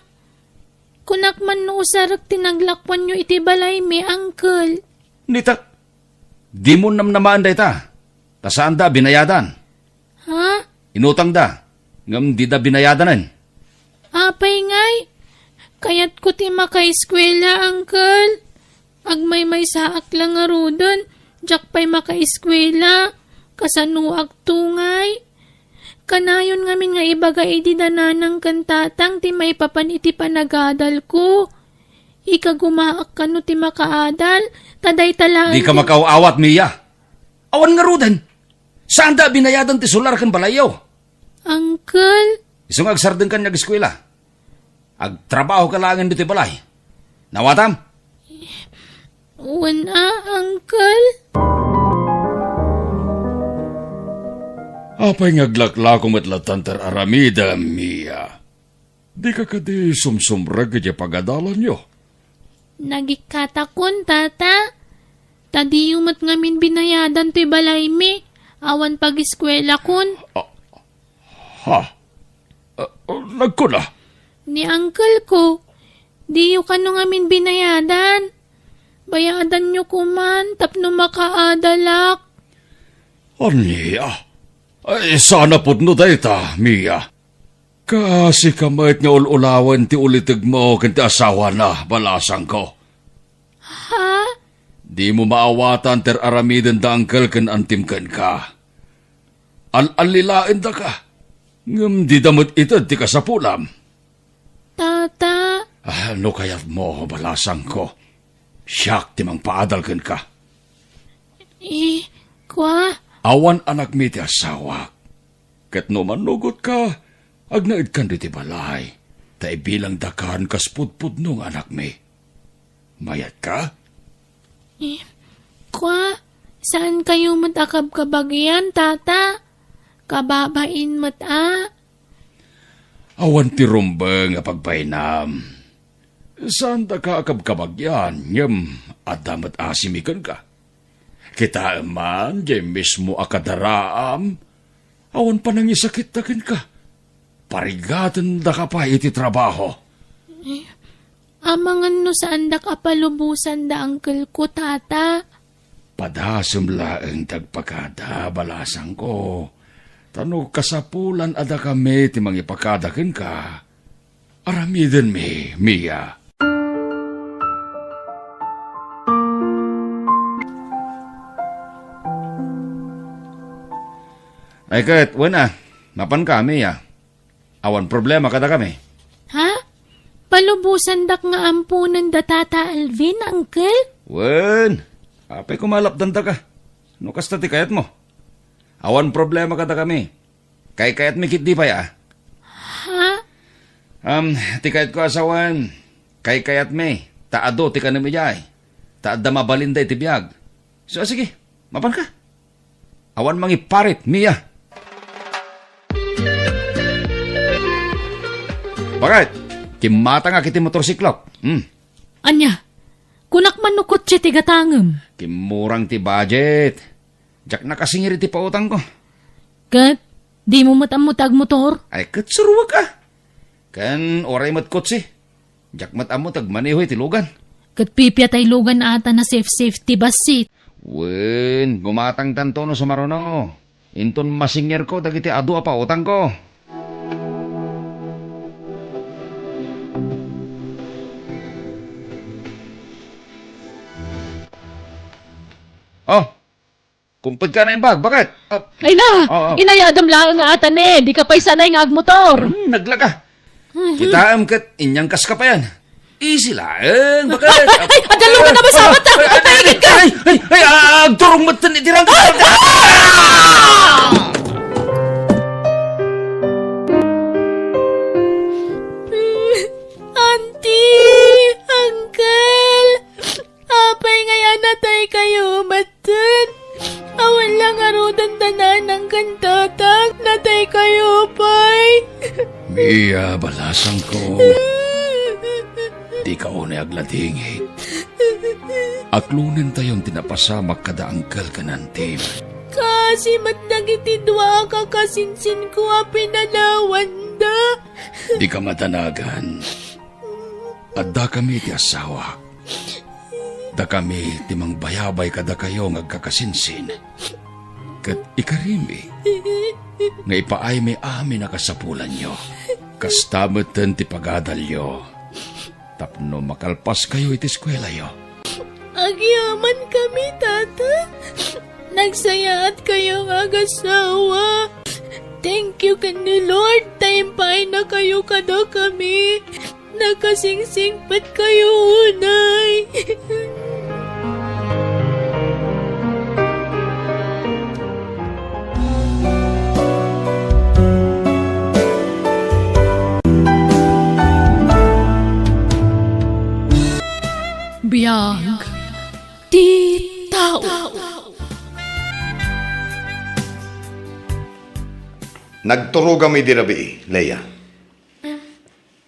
Kunak man no usarek ti naglakuanyo iti balaymi, Uncle. Nitak, dimo namnamaen dayta. Ta saanda a binayadan. Ha? Inutangda, ngem dida binayadanen. Apay ngay? Kayatko ti makaeskuela, Uncle. Agmaymaysaak la ngaruden, diak pay makaeskuela. Kasanoak to ngay? Kanayon ngamin nga ibaga idi da nanang ken tatang ti maipapan iti panagadalko. Ikagumaak kano ti makaadal, ta dayta laeng Di ka ti makaaw-awat, Mia. Awan ngaruden. Saanda a binayadan ti solar ken balayyo. Uncle? Isu nga agsardengkan nga ageskuela. Agtrabaho ka laengen ditoy balay. Naawatam? Wen a, Uncle. Apay nga aglaklako met lattan ti ar-aramidem, Mia? Dika kadi sumsumrek iti pagadalanyo? Nagikkatakon, Tata. Ta diyo met ngamin binayadan toy balaymi. Awan pageskuelakon. Ah, ha? Ah, nagkuna? Ni uncle ko, diyo kano ngamin binayadan. Bayadanyo koman tapno makaadalak. Ania? Ay, saan a pudno dayta, Mia. Kaasi ka met nga ul-ulawen ti ulitegmo ken ti asawana, balasangko. Ha? Dimo maawatan ti ar-aramiden da uncle ken antim kenka. Al-allilaendaka, ngem dida met ited ti kasapulam. Tata. Ah, no kayatmo, balasangko, siak ti mangpaadal kenka. Eh, kua? Awan anakmi ti asawak. Ket no manugotka, agnaedkan ditoy balay, ta ibilangdakan kas pudpudno nga anakmi. Mayatka? Eh, kua, saankayo met a kabkabagian, Tata? Kababain met a. Awan ti rumbeng a pagbainam. Saandaka a kabkabagian, ngem adda met asimi kenka. Kitaem man, diay mismo a kadaraam, awan panangisakitda kenka. Parigatendaka pay iti trabaho. Amangan no saandak a palubosan da uncle ko, Tata. Padasem laeng ti agpakada, balasangko. Ta no kasapulan a dakami ti mangipakada kenka, aramidenmi, Mia. Ay ket, wen a, mapanka, Mia. Awan problema kadakami. Ha? Palubosandak nga amponen da Tata Alvin, Uncle? Wen, apay koma a lapdandaka? No kasta ti kayatmo. Awan problema kadakami. Kaykayatmi ketdi pay a. Ha? Am, ti kayatko a sawen, kaykayatmi, ta adu ti kanem idiay. Ta adda mabalinda iti biag. So, sige, mapanka. Awan mangiparit, Mia. Bakit? Kimmatangak iti motorsiklok. Hmm. Ania? Kunak man no kotse ti gatangem. Kimmurang ti budget. Diak nakasingir iti pautangko. Ket, dimo met ammo ti agmotor? Ay, ket suruek a. Ken uray met kotse. Diak met ammo ti agmaneho iti lugan. Ket pipia tay lugan a ta na safe-safe ti bassit. Wen, gumatangtanto no sumaruno. Inton masingirko dagiti adu a pautangko. Oh, kumped ka na imbag, bakit? Ah, Ay na, oh, oh. Inayadem laeng nga atan, eh. Di ka pay sanay nga agmotor. Hmm, naglaga. Kitaem ket inyangkas ka payan. Easy laeng, bakit? Ay, ay, adda lugan a masabat, ah. Ay, ay, ay, ay, ay, ah, agturong metten iti rangka. Ah! Auntie, uncle, apay nga nataykayo metten? Awan la ngaruden da nanang ken tatang, nataykayo pay. Mia, balasangko. Ikaw unay agladingit. Aklonentayon ti napasamak kada angkel ken antim. Kaasi met dagiti dua a kakasinsinko a pinanawanda. Dika madanagan. Addakami iti asawak. Dakami ti mangbayabay kadakayo nga agkakasinsin. Ket ikarimi nga ipaaymi amin a kasapulanyo. Kasta metten ti pagadalyo tapno makalpaskayo iti eskuelayo. Agyamankami, Tata. Nagsayaatkayong agasawa. Thank you ken ni Lord ta impaynakayo kadakami. Nakasingsingpetkayo unay. Biag ti tao. Nagturogam idi rabii, Leia.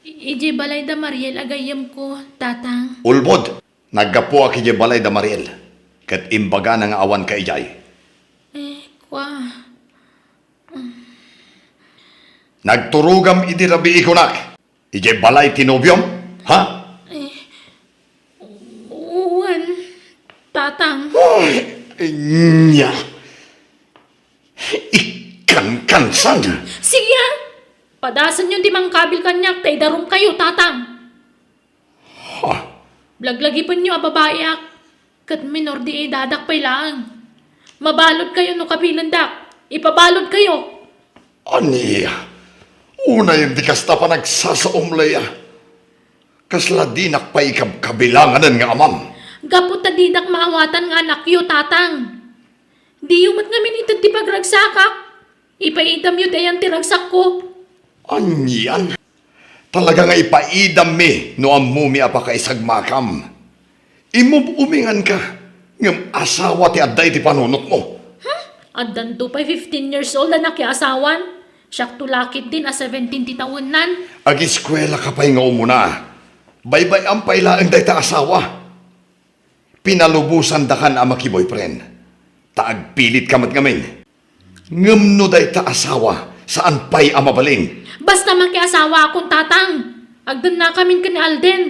Idiay balay da Mariel a gayyemko, Tatang. Ulbod! Naggapuak idiay balay da Mariel, ket imbagana nga awanka idiay. Eh, kua. Nagturogam idi rabii kunak, idiay balay ti nobiom, ha? Eh, wen, Tatang. Ay, nya. Ikkankansan. Sige, ah. Padasenyon ti mangkabil kaniak ta idarumkayo, Tatang. Ha? Laglagipenyo a babaiak, ket minor di edadak pay laeng. Mabaludkayo no kabilendak. Ipabaludkayo. Ania? Unayen ti kasta panagsasaom, Leia. Kasla dinak pay ikabkabilanganen nga amam. Gapu ta didak maawatan nga anakyo, Tatang. Diyo met ngamin ited ti pagragsakak. Ipaidamyo dayan ti ragsakko. Anian? Talaga nga ipaidammi no ammomi a pakaisagmakam. Imum-uminganka, ngem asawa ti adda iti panunotmo. Hmm? Addanto pay fifteen years old a nakiasawan. Siakto la ketdin a seventeen ti tawennan. Agiskuelaka pay nga umuna. Baybay-am pay laeng dayta asawa. Pinalubosandakan a makiboyfriend, ta agpilitka met ngamin. Ngem no dayta asawa, saan pay a mabalin. Basta makiasawaakon, Tatang. Agdennakamin ken ni Alden.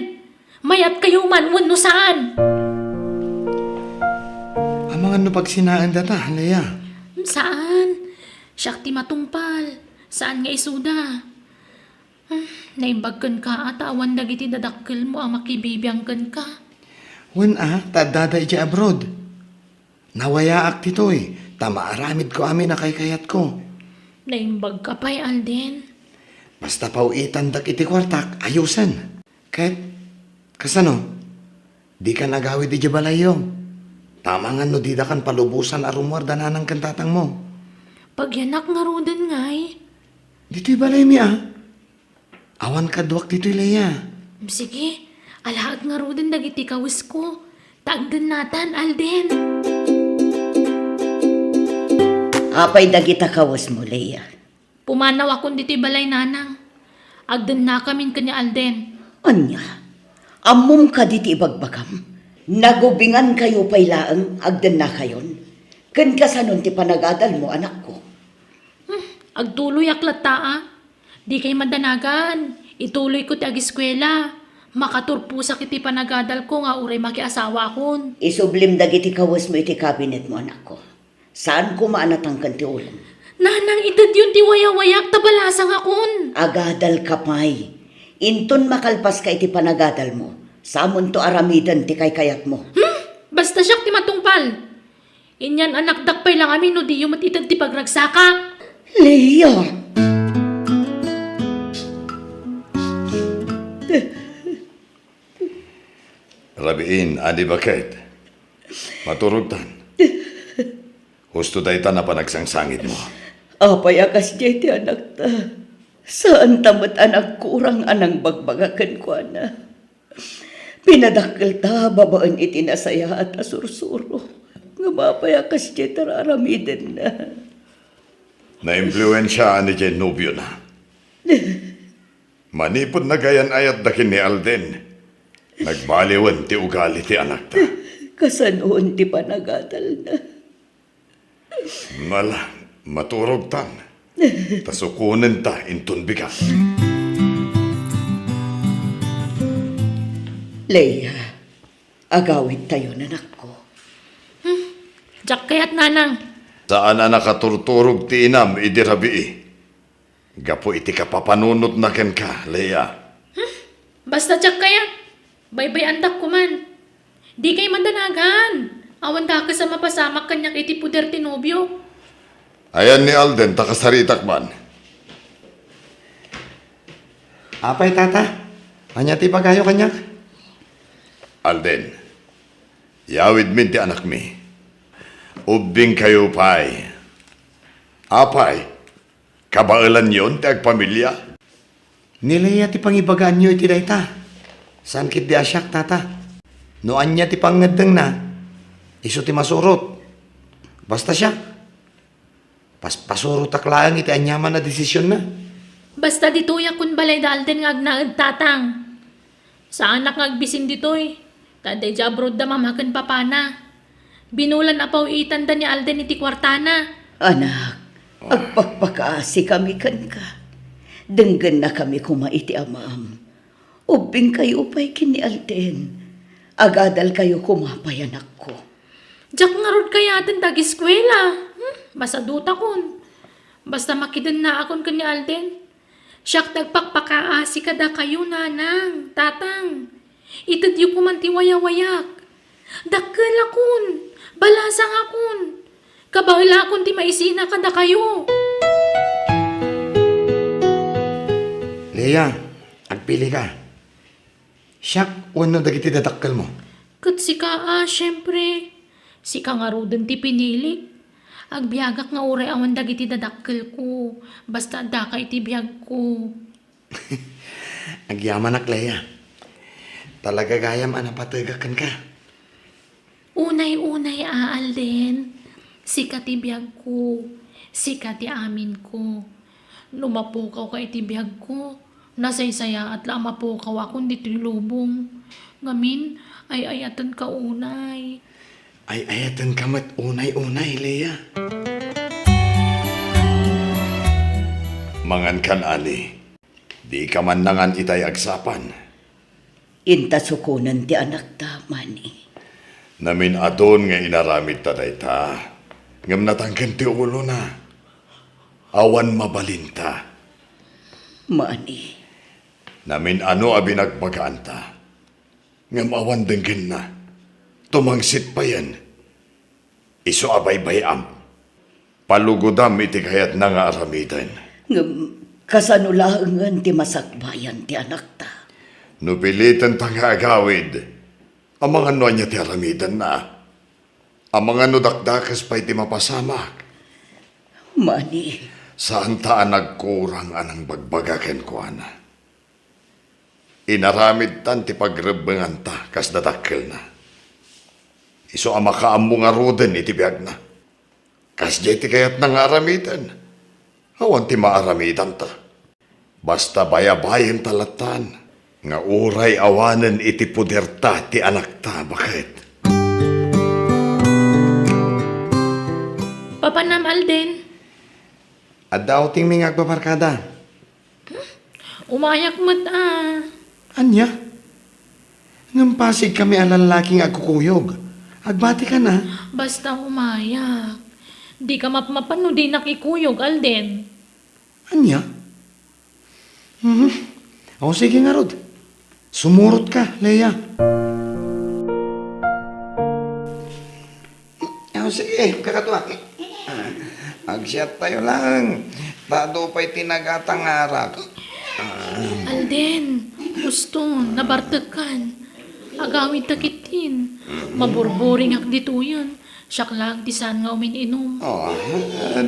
Mayatkayo man wenno saan. Amangan no pagsinaendata, Leia? Saan. Siak ti matungpal. Saan nga isuda. Hmm, naimbag kenka a ta awan dagiti dadakkelmo a makibibiang kenka. Wen a, ta addada idiay abroad. Nawayaak ditoy, ta maaramidko amin a kaykayatko. Naimbagka pay, Alden. Basta paw-itandak iti kuartak, ayosen. Ket, kasano? Dikan agawid idiay balayyo. Amangan no didakan palubosan a rummuar da nanang ken tatangmo. Pagyanak ngaruden ngay? Ditoy balaymi a. Awan kaduak ditoy, Leia. Sige, alaek ngaruden dagiti kawesko. Ta agdennatan, Alden. Apay dagita kawesmo, Leia? Pumanawakon ditoy balay nanang. Agdennakamin ken ni Alden. Ania? Ammom kadi ti ibagbagam? Nagubingankayo pay laeng agdennakayon? Ken kasanon ti panagadalmo, anakko? Hmm, agtuloyak latta a. Dikay madanagan. Ituloyko ti agiskuela. Makaturposak iti panagadalko nga uray makiasawakon. Isublim dagiti kawesmo iti kabinetmo, anakko. Saan koma a natangken ti ulem. Nanang, itedyon ti wayawayak ta balasangakon. Agadalka pay. Inton makalpaska iti panagadalmo, samonto aramiden ti kaykayatmo. Hmm? Basta siak ti matungpal. Inyan anakdak pay la ngamin no diyo met ited ti pagragsakak. Leia! Rabiin, Adi Baket. Maturogtan. Husto dayta a panagsangsangitmo. Apay a kasdiay ti anakta? Saanta met a nagkurang a nangbagbaga kenkuana. Pinadakkelta babaen iti nasayaat a sursuro. Ngem apay a kasdiay ti ar-aramidenna? Naimpluensiaan idiay nobiona. Manipud nagayan-ayatda ken ni Alden, Nagbaliwen ti ugali ti anakta. Kasanoon ti panagadalna? Ala, maturogtan. Ta sukonenta inton bigat. Leia, agawidtayon, anakko. Hmm, diak kayat, nanang. Saan a nakaturturog ti inam idi rabii. Gapu iti kapapanunotna kenka, Leia. Hmm, basta diak kayat. Baybay-andak koman. Dikay madanagan. Awan dakes a mapasamak kaniak iti poder ti nobio. Ayan ni Alden, ta kasaritak man. Apay, tata? Ania ti ibagayo kaniak? Alden, yawidmin ti anakmi. Ubbingkayo pay. Apay, kabaelanyon ti agpamilia? Ni Leia ti pangibagaanyo iti dayta. Saan ketdi a siak, tata. No ania ti pangngeddengna, isu ti masurot. Basta siak, paspasurotak laeng iti aniaman a desisionna. Basta ditoyak kun balay da Alden nga agnaed, tatang. Saanak nga agbisin ditoy, ta adda idiay abroad da mama ken papana. Binulan a paw-itanda ni Alden iti kuartana. Anak, agpakpakaasikami kenka. Denggennakami koma iti amam. Ubbingkayo pay ken ni Alden. Agadalkayo koma pay, anakko. Diak ngarud kayaten ti ageskuela. Hmm? Masadutakon. Basta makidennaakon ken ni Alden. Siak ti agpakpakaasi kadakayo, nanang, tatang. Itedyo koman ti wayawayak. Dakkelakon, balasangakon. Kabaelakon ti maisina kadakayo. Leia, agpilika. Siak wenno dagiti dadakkelmo? Ket sika a, siempre. Sika ngaruden ti pinilik. Agbiagak nga uray awan dagiti dadakkelko, basta addaka iti biagko. Agyamanak, Leia. Talaga gayam a napategak kenka. Unay-unay a, Alden, sika ti biagko, sika ti aminko. No mapukawka iti biagko, nasaysayaat la a mapukawakon ditoy lubong. Ngamin, ay-ayatenka unay. Ay-ayatenka met unay-unay, Leia. Mangankan, Ali. Dika man nangan itay agsapan. Inta sukonen ti anakta, mani. Namin-adun nga inaramidta dayta, ngem natangken ti ulona. Awan mabalinta. Mani. Namin-ano a binagbagaanta, ngem awan denggenna. Tumangsit payen. Isu a baybay-am. Palugodam iti kayatna nga aramiden. Ngem kasano laengen ti masakbayan ti anakta? No pilitenta nga agawid, amangan no ania ti aramidenna. Amangan no dakdakes pay ti mapasamak. Mani. Saanta a nagkurang a nangbagbaga kenkuana. Inaramidtan ti pagrebbenganta kas dadakkelna. Isu a makaammo ngaruden iti biagna. Kasdiay ti kayatna nga aramiden. Awan ti maaramidanta. Basta bayabayenta lattan nga uray awanen iti poderta ti anakta, baket. Papanam, Alden? Adda outingmi nga agbabarkada. Umayak met a. Ania? Ngem pasigkami a lallaki nga agkukuyog. Agbatikan a. Basta umayak. Dika mapmapan no dinak ikuyog, Alden. Ania? Mhm. O, sige ngarud. Sumurotka, Leia. O, sige, kakadua. Agsiattayo laeng. Ta adu pay ti nagata nga arak. Alden, uston, nabartekkan. Agawidta ketdin. Maburburingak ditoyen. Siak laeng ti saan nga umin-inum. O,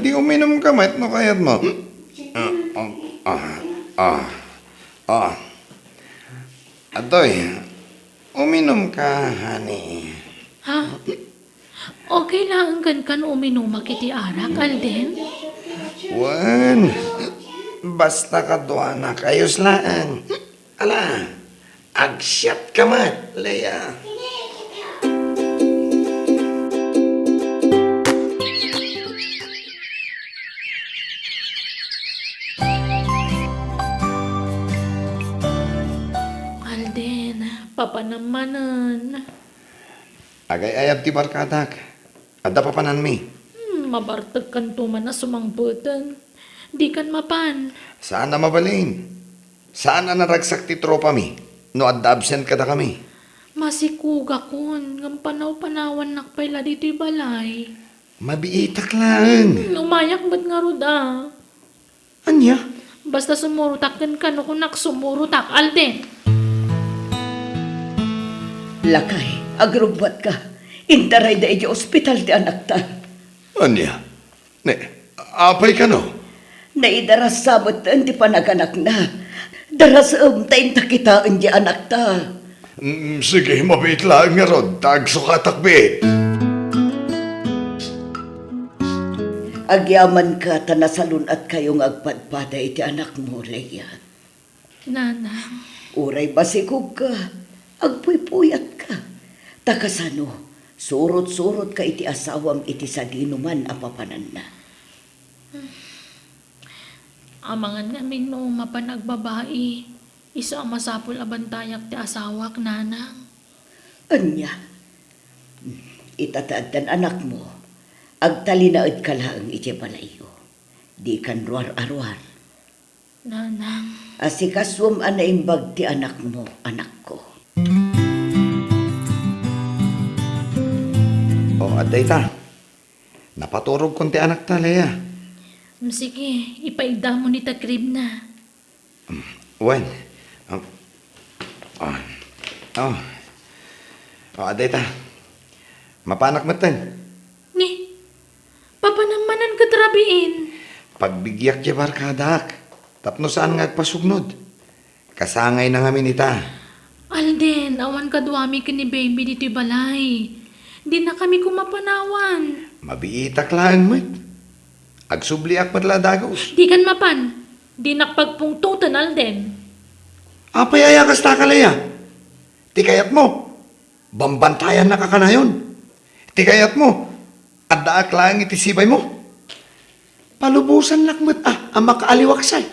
di uminumka met no kayatmo. A, a, a, a. Atoy, uminumka, honey. Ha? Okay laeng kenka no uminumak iti arak, Alden? Wen, basta kaduanakayos laeng. Ala, Agsiatka met, Lea. Alden, papanam manen. Agay-ayab ti barkadak. Adda papananmi. Hmm, mabartekkanto man a sumangbuten. Dikan mapan. Saan a mabalin. Saan a naragsak ti tropami no adda absent kadakami. Masikugakon, ngem panaw-panawannak pay la ditoy balay. Mabiitak laeng. Hmm, umayak met ngarud a. Ania? Basta sumurotak ken kano, kunak, sumurotak, Alden. Lakay, agrubbuatka. Intarayda idiay ospital ti anakta. Ania? Ne, apay kano? Naidarasa metten ti panaganakna. Darasem ta inta kitaen ti anakta. Mm, sige, mabiit laeng ngarud, ta agsukatak biit. Agyamanka ta nasalun-atkayo nga agpadpada iti anakmo, Lea. Nanang. Uray masikogka, agpuypuyatka. Ta kasano, surot-surotka iti asawam iti sadinoman a papananna. Amangan ngamin no mapan agbabai, isu a masapul a bantayak ti asawak, nanang. Ania? Ita ta addan anakmo, agtalinaedka laeng idiay balayyo. Dikan ruar-aruar. Nanang. Asikasuem a naimbag ti anakmo, anakko. O, adda ita. Napaturogkon ti anakta, Lea. Mm, sige, ipaigdamon ita kribna. Mm, wen. Ah, ah, oh. Oh, adda ita. Mapanak metten. Ni, papanam manen ket rabiin. Pagbigiak ti barkadak, tapno saan nga agpasugnod. Kasangayna ngamin ita. Alden, awan kaduami ken ni Baby ditoy balay. Dinakami koma panawan. Mabiitak laeng met. Agsubliak met la dagus. Dikan mapan. Dinak pagpungtoten, Alden. Apay aya kasta ka, Lea? Ti kayatmo, bambantayannak a kanayon. Ti kayatmo, addaak laeng iti sibaymo. Palubosannak met a, a makaaliwaksay.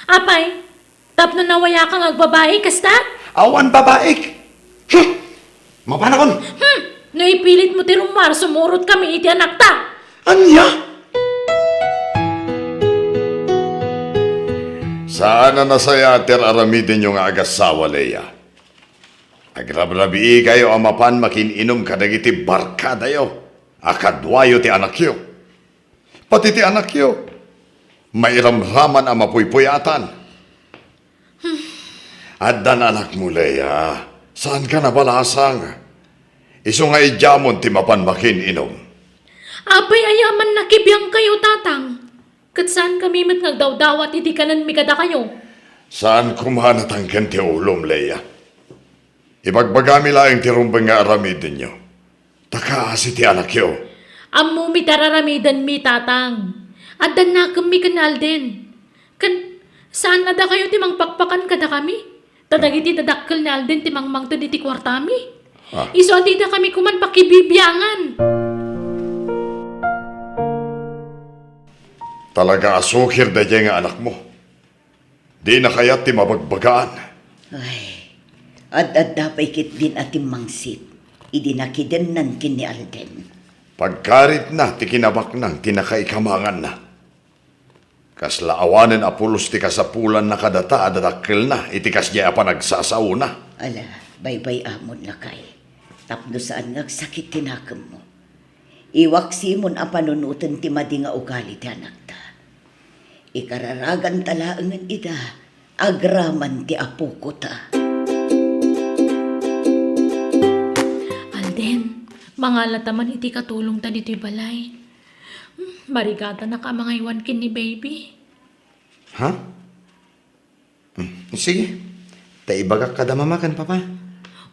Apay, tapno nawayakang agbabai kasta? Awan babaik. Hmm. Mapanakon. Hmm. No ipilitmo ti rummuar, sumurotkami iti anakta. Ania? Saan a nasayaat ti ar-aramidenyo nga agassawa, Lea. Agrabrabiikayo a mapan makin-inom kadagiti barkadayo a kaduayo ti anakyo. Pati ti anakyo, mairamraman a mapuypuyatan. Addan anakmo, Lea, saanka nabalasang. Isu nga idiamon ti mapan makin-inom. Apay aya a mannakibiangkayo, Tatang? Ket saankami met nga agdawdawat idi kanenmi kadakayo. Saan koma a natangken ti ulom, Lea. Ibagbagami laeng ti rumbeng nga aramidenyo. Ta kaasi ti anakyo. Ammomi ti ar-aramidenmi, Tatang. Addan nakemmi ken Alden. Ken saan a dakayo ti mangpakpakan kadakami? Ta dagiti dadakkel ni Alden ti mangmangted iti kuartami. Ah. Isu a didakami koman pakibibiangan. Talaga a sukir daydiay nga anakmo. Dina kayat ti mabagbagaan. Ay, ad-adda pay ketdin a timmangsit idi nakidennan ken ni Alden. Pagkaritna ti kinabaknang ti nakaikamanganna. Kasla awanen a pulos ti kasapulanna kadata a dadakkelna iti kasdiay a panagsasaona. Ala, baybay-amon, lakay. Tapno saan nga agsakit ti nakemmo. Iwaksimon a panunoten ti madi nga ugali ti anakta. Ikararaganta laengen ida agraman ti apokota. Alden, mangalata man iti katulongta ditoy balay. Hmm, marigatanak a mangaywan ken ni Baby. Ha? Hmm, sige. Ta ibagak kada mama ken papa.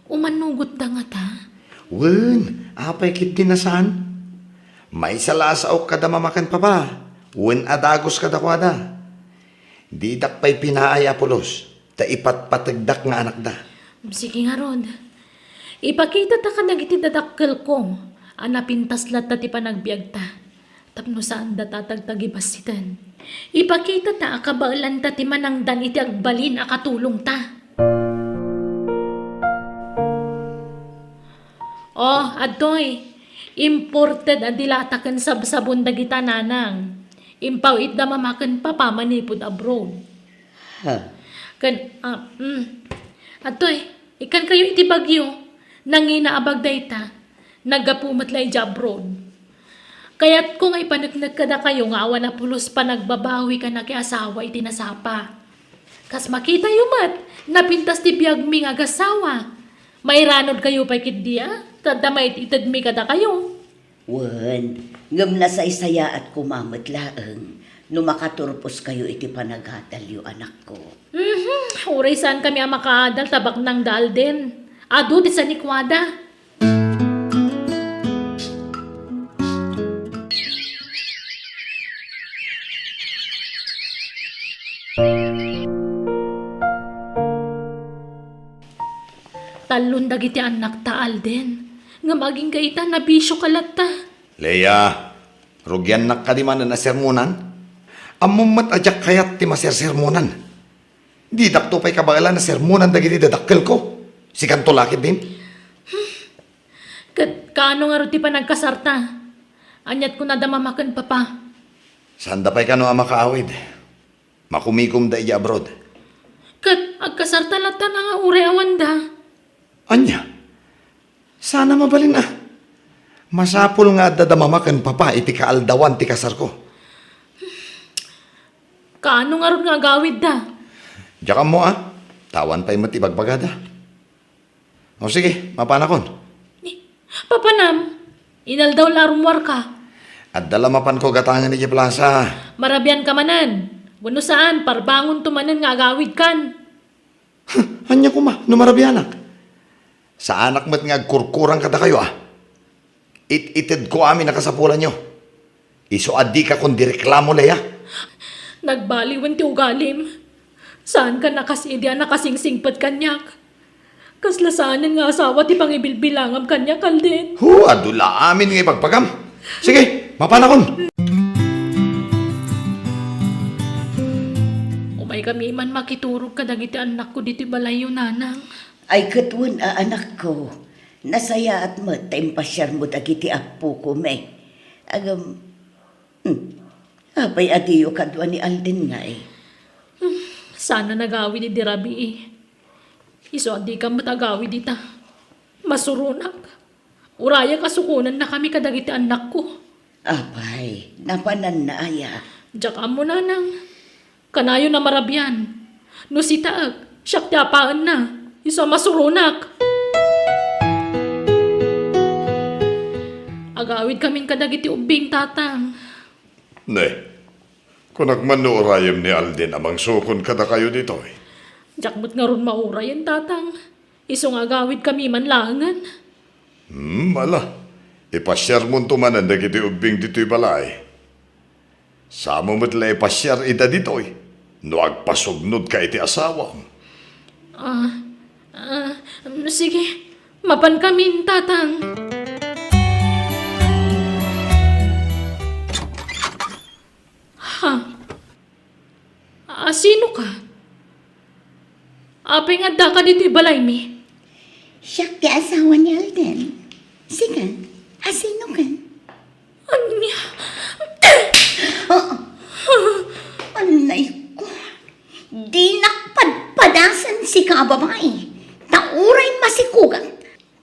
Umannugotda ngata? Wen, apay ketdi a saan? Maysa la a saok kada mama ken papa, wen a dagus kadakuada. Didak pay pinaay a pulos, ta ipatpategdak nga anakda. Sige ngarud, ipakitata kadagiti dadakkelko a napintas latta ti panagbiagta tapno saandata a tagtagibassiten. Ipakitata a kabaelanta ti manangdan iti agbalin a katulongta. Oh, adtoy, imported a dilata ken sabsabon dagita, nanang. Impaw-itda mama ken papa manipud abroad. Ha? Ken, ah, mm. Adtoy, ikkankayo iti Baguio. Nangina a bag dayta. Naggapu met la idiay abroad. Kayatko nga ipaneknek kadakayo nga awan a pulos panagbabawi ken nakiasawa iti nasapa. Kas makitayo met, napintas ti biagmi nga agassawa. Mairanudkayo pay ketdi a, ta adda mait-itedmi kadakayo. Wen, ngem nasaysayaat koma met laeng no makaturposkayo iti panagadalyo, anakko. Mhm, uray saankami a makaadal ta baknang da Alden. Adu ti sanikuada. Tallon dagiti annakta, Alden. Ngem agingga ita, nabisioka latta. Lea, rugiannak kadi manen a sermonan? Ammom met a diak kayat ti masersermonan. Didakto pay kabaelan a sermonan dagiti dadakkelko. Sikanto la ketdin? Ket kaano ngarud ti panagkasarta? Aniat kunada mama ken papa? Saanda pay kano a makaawid. Makumikomda idiay abroad. Ket agkasarta latta nga uray awanda? Ania? Saan a mabalin a. Masapul nga adda da mama ken papa iti kaaldawan ti kasarko. Kaano ngarud nga agawidda? Diak ammo a. Ta awan pay met ibagbagada. O sige, mapanakon. Ni, papanam, inaldaw la a rummuarka. Adda la mapanko gatangen idiay plasa. Marabianka manen. Wenno saan, parbangonto manen nga agawidkan. Ania koma no marabianak? Saanak met nga agkurkurang kadakayo a. It-itedko amin a kasapulanyo. Isu a dika kundi reklamo, Lea. Nagbaliwen ti ugalim. Saanka a kas idi a nakasingsingpet kaniak. Kasla saanen nga asawa ti pangibilbilangam kaniak, Alden. Hu, adu la amin nga ibagbaga. Sige, mapanakon. Umaykami man makiturog kadagiti annakko ditoy balayyo, nanang. Ay, ket wen a, anakko, nasayaat met ta impasiarmo dagiti appokome. Ngem, hmm, apay a diyo kadua ni Alden ngay? Hmm, saan a nagawid idi rabii. Isu a dika met agawid ita. Masuronak. Urayak a sukonannakami kadagiti annakko. Apay, napananna aya? Diak ammo, nanang. Kanayon a marabian. No sitaek, siak ti apaenna. Isu a masuronak. Agawidkamin kadagiti ubbing, tatang. Ne, kunak man no urayem ni Alden a mangsukon kadakayo ditoy. Diak met ngarud maurayen, tatang. Isu nga agawidkami man laengen. Hmm, ala. Ipasiarmonto manen dagiti ubbing ditoy balay. Samo met la ipasiar ida ditoy no agpasugnodka iti asawam. Ah, ah, sige. Mapankamin, tatang. Ha? Asinoka? Apay nga addaka ditoy balaymi? Siak ti asawa ni Alden. Sika, asinoka? Ania? Oh. Anay ko. Dinak padpadasen sika a babai. Ta uray masikogak,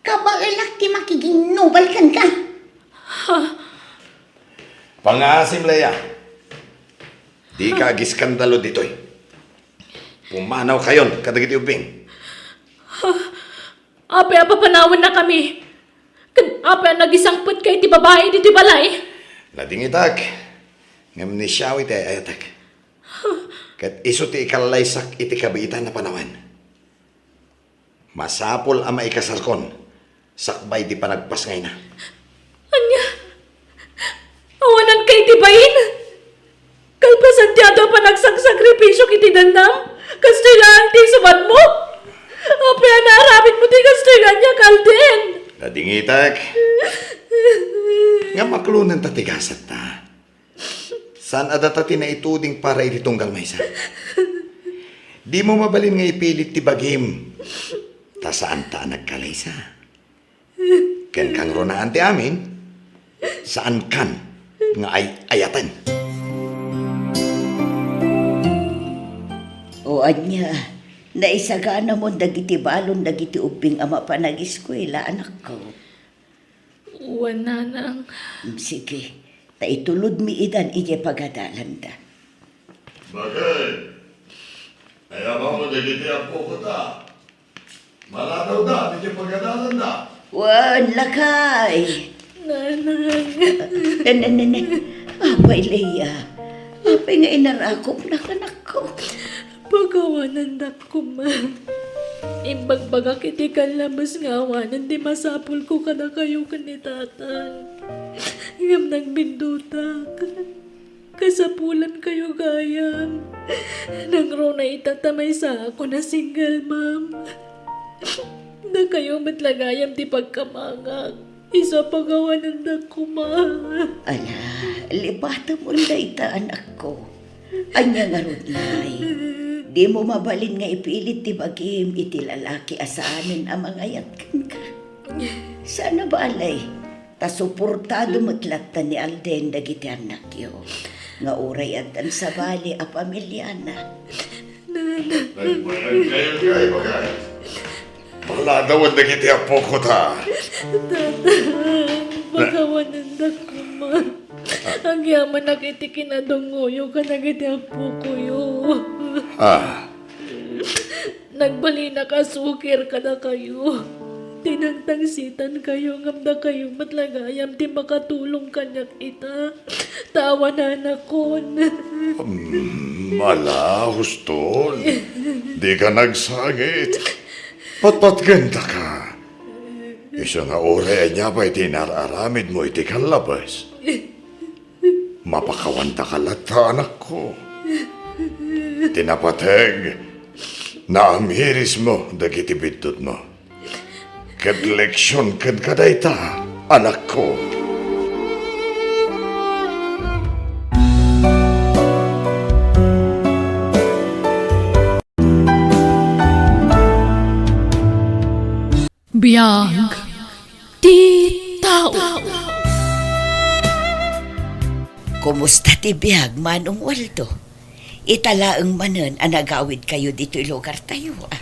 kabaelak ti makiginnubal kenka. Ha? Pangngaasim, Lea. Dika agiskandalo ditoy. Pumanawkayon kadagiti ubbing. Ha? Apay a papanawennakami? Ken apay a nagisangpetka iti babai ditoy balay? Nadingitak, ngem ni Shawi ti ay-ayatek. Ket isu ti ikallaysak iti kabiitan a panawen. Masapul a maikasarkon sakbay ti panagpasngayna. Ania? Awananka iti bain? Kalpasan ti adu a panagsaksakripisio iti dandam, kastoy laeng ti isubatmo? Apay a naaramidmo ti kastoy nga aniak, Alden? Nadingitek. Ngem maklonenta ti gasetta. Saan a data ti naituding para iti tunggal maysa. Dimo mabalin nga ipilit ti bagim, ta saanta a nagkalaysa. Ken kangrunaan ti amin, saankan nga ay-ayaten. O ania, naisaganamon dagiti balon dagiti ubbing a mapan ageskuela, anakko? Wen, nanang. Sige, ta itulodmi idan idiay pagadalanda. Bakit? Ay, ammo dagiti apok ta. Maladawda iti pagadalanda. Wen, lakay. Nanang. Ne, ne, ne, ne. Apay, Leia. Apay nga inarakopnak, anakko? Pakawanandak koma. Imbagbagak iti kallabes nga awanen ti masapulko kadakayo ken ni Tatang. Ngem nagbindutak. Kasapulankayo gayam. Nangruna ita ta maysaakon a single mom. Dakayo met la gayam ti pagkamangak. Isu a pakawanandak koma. Ala, lipatemon dayta, anakko. Ania ngarud ngay? Dimo mabalin nga ipilit ti bagim iti lalaki a saanen a mangayat kenka. Saan a bale, ta suportado met latta ni Alden dagiti annakyo, nga uray addan sabali a pamiliana. Nagbayag kayo, kaibagan. Maladawan dagiti apok ta. Tatang, pakawanandak koma. Agyamanak iti kinadungoyo kadagiti apokoyo. Ah. Nagbalinak a sukir kadakayo. Tinangtangsitankayo, ngem dakayo met la gayam ti makatulong kaniak ita. Ta awananakon. Hmm, ala, huston. Dika nagsangit. Patpatgentaka. Isu nga uray ania pay ti inar-aramidmo iti kallabes, mapakawantaka latta, anakko. Ti napateg, naamirismo dagiti biddutmo. Ket leksion kenka dayta, anakko. Biag ti tao. Kumusta ti biag, Manong Waldo? Ita laeng manen a nagawidkayo ditoy lugartayo, a?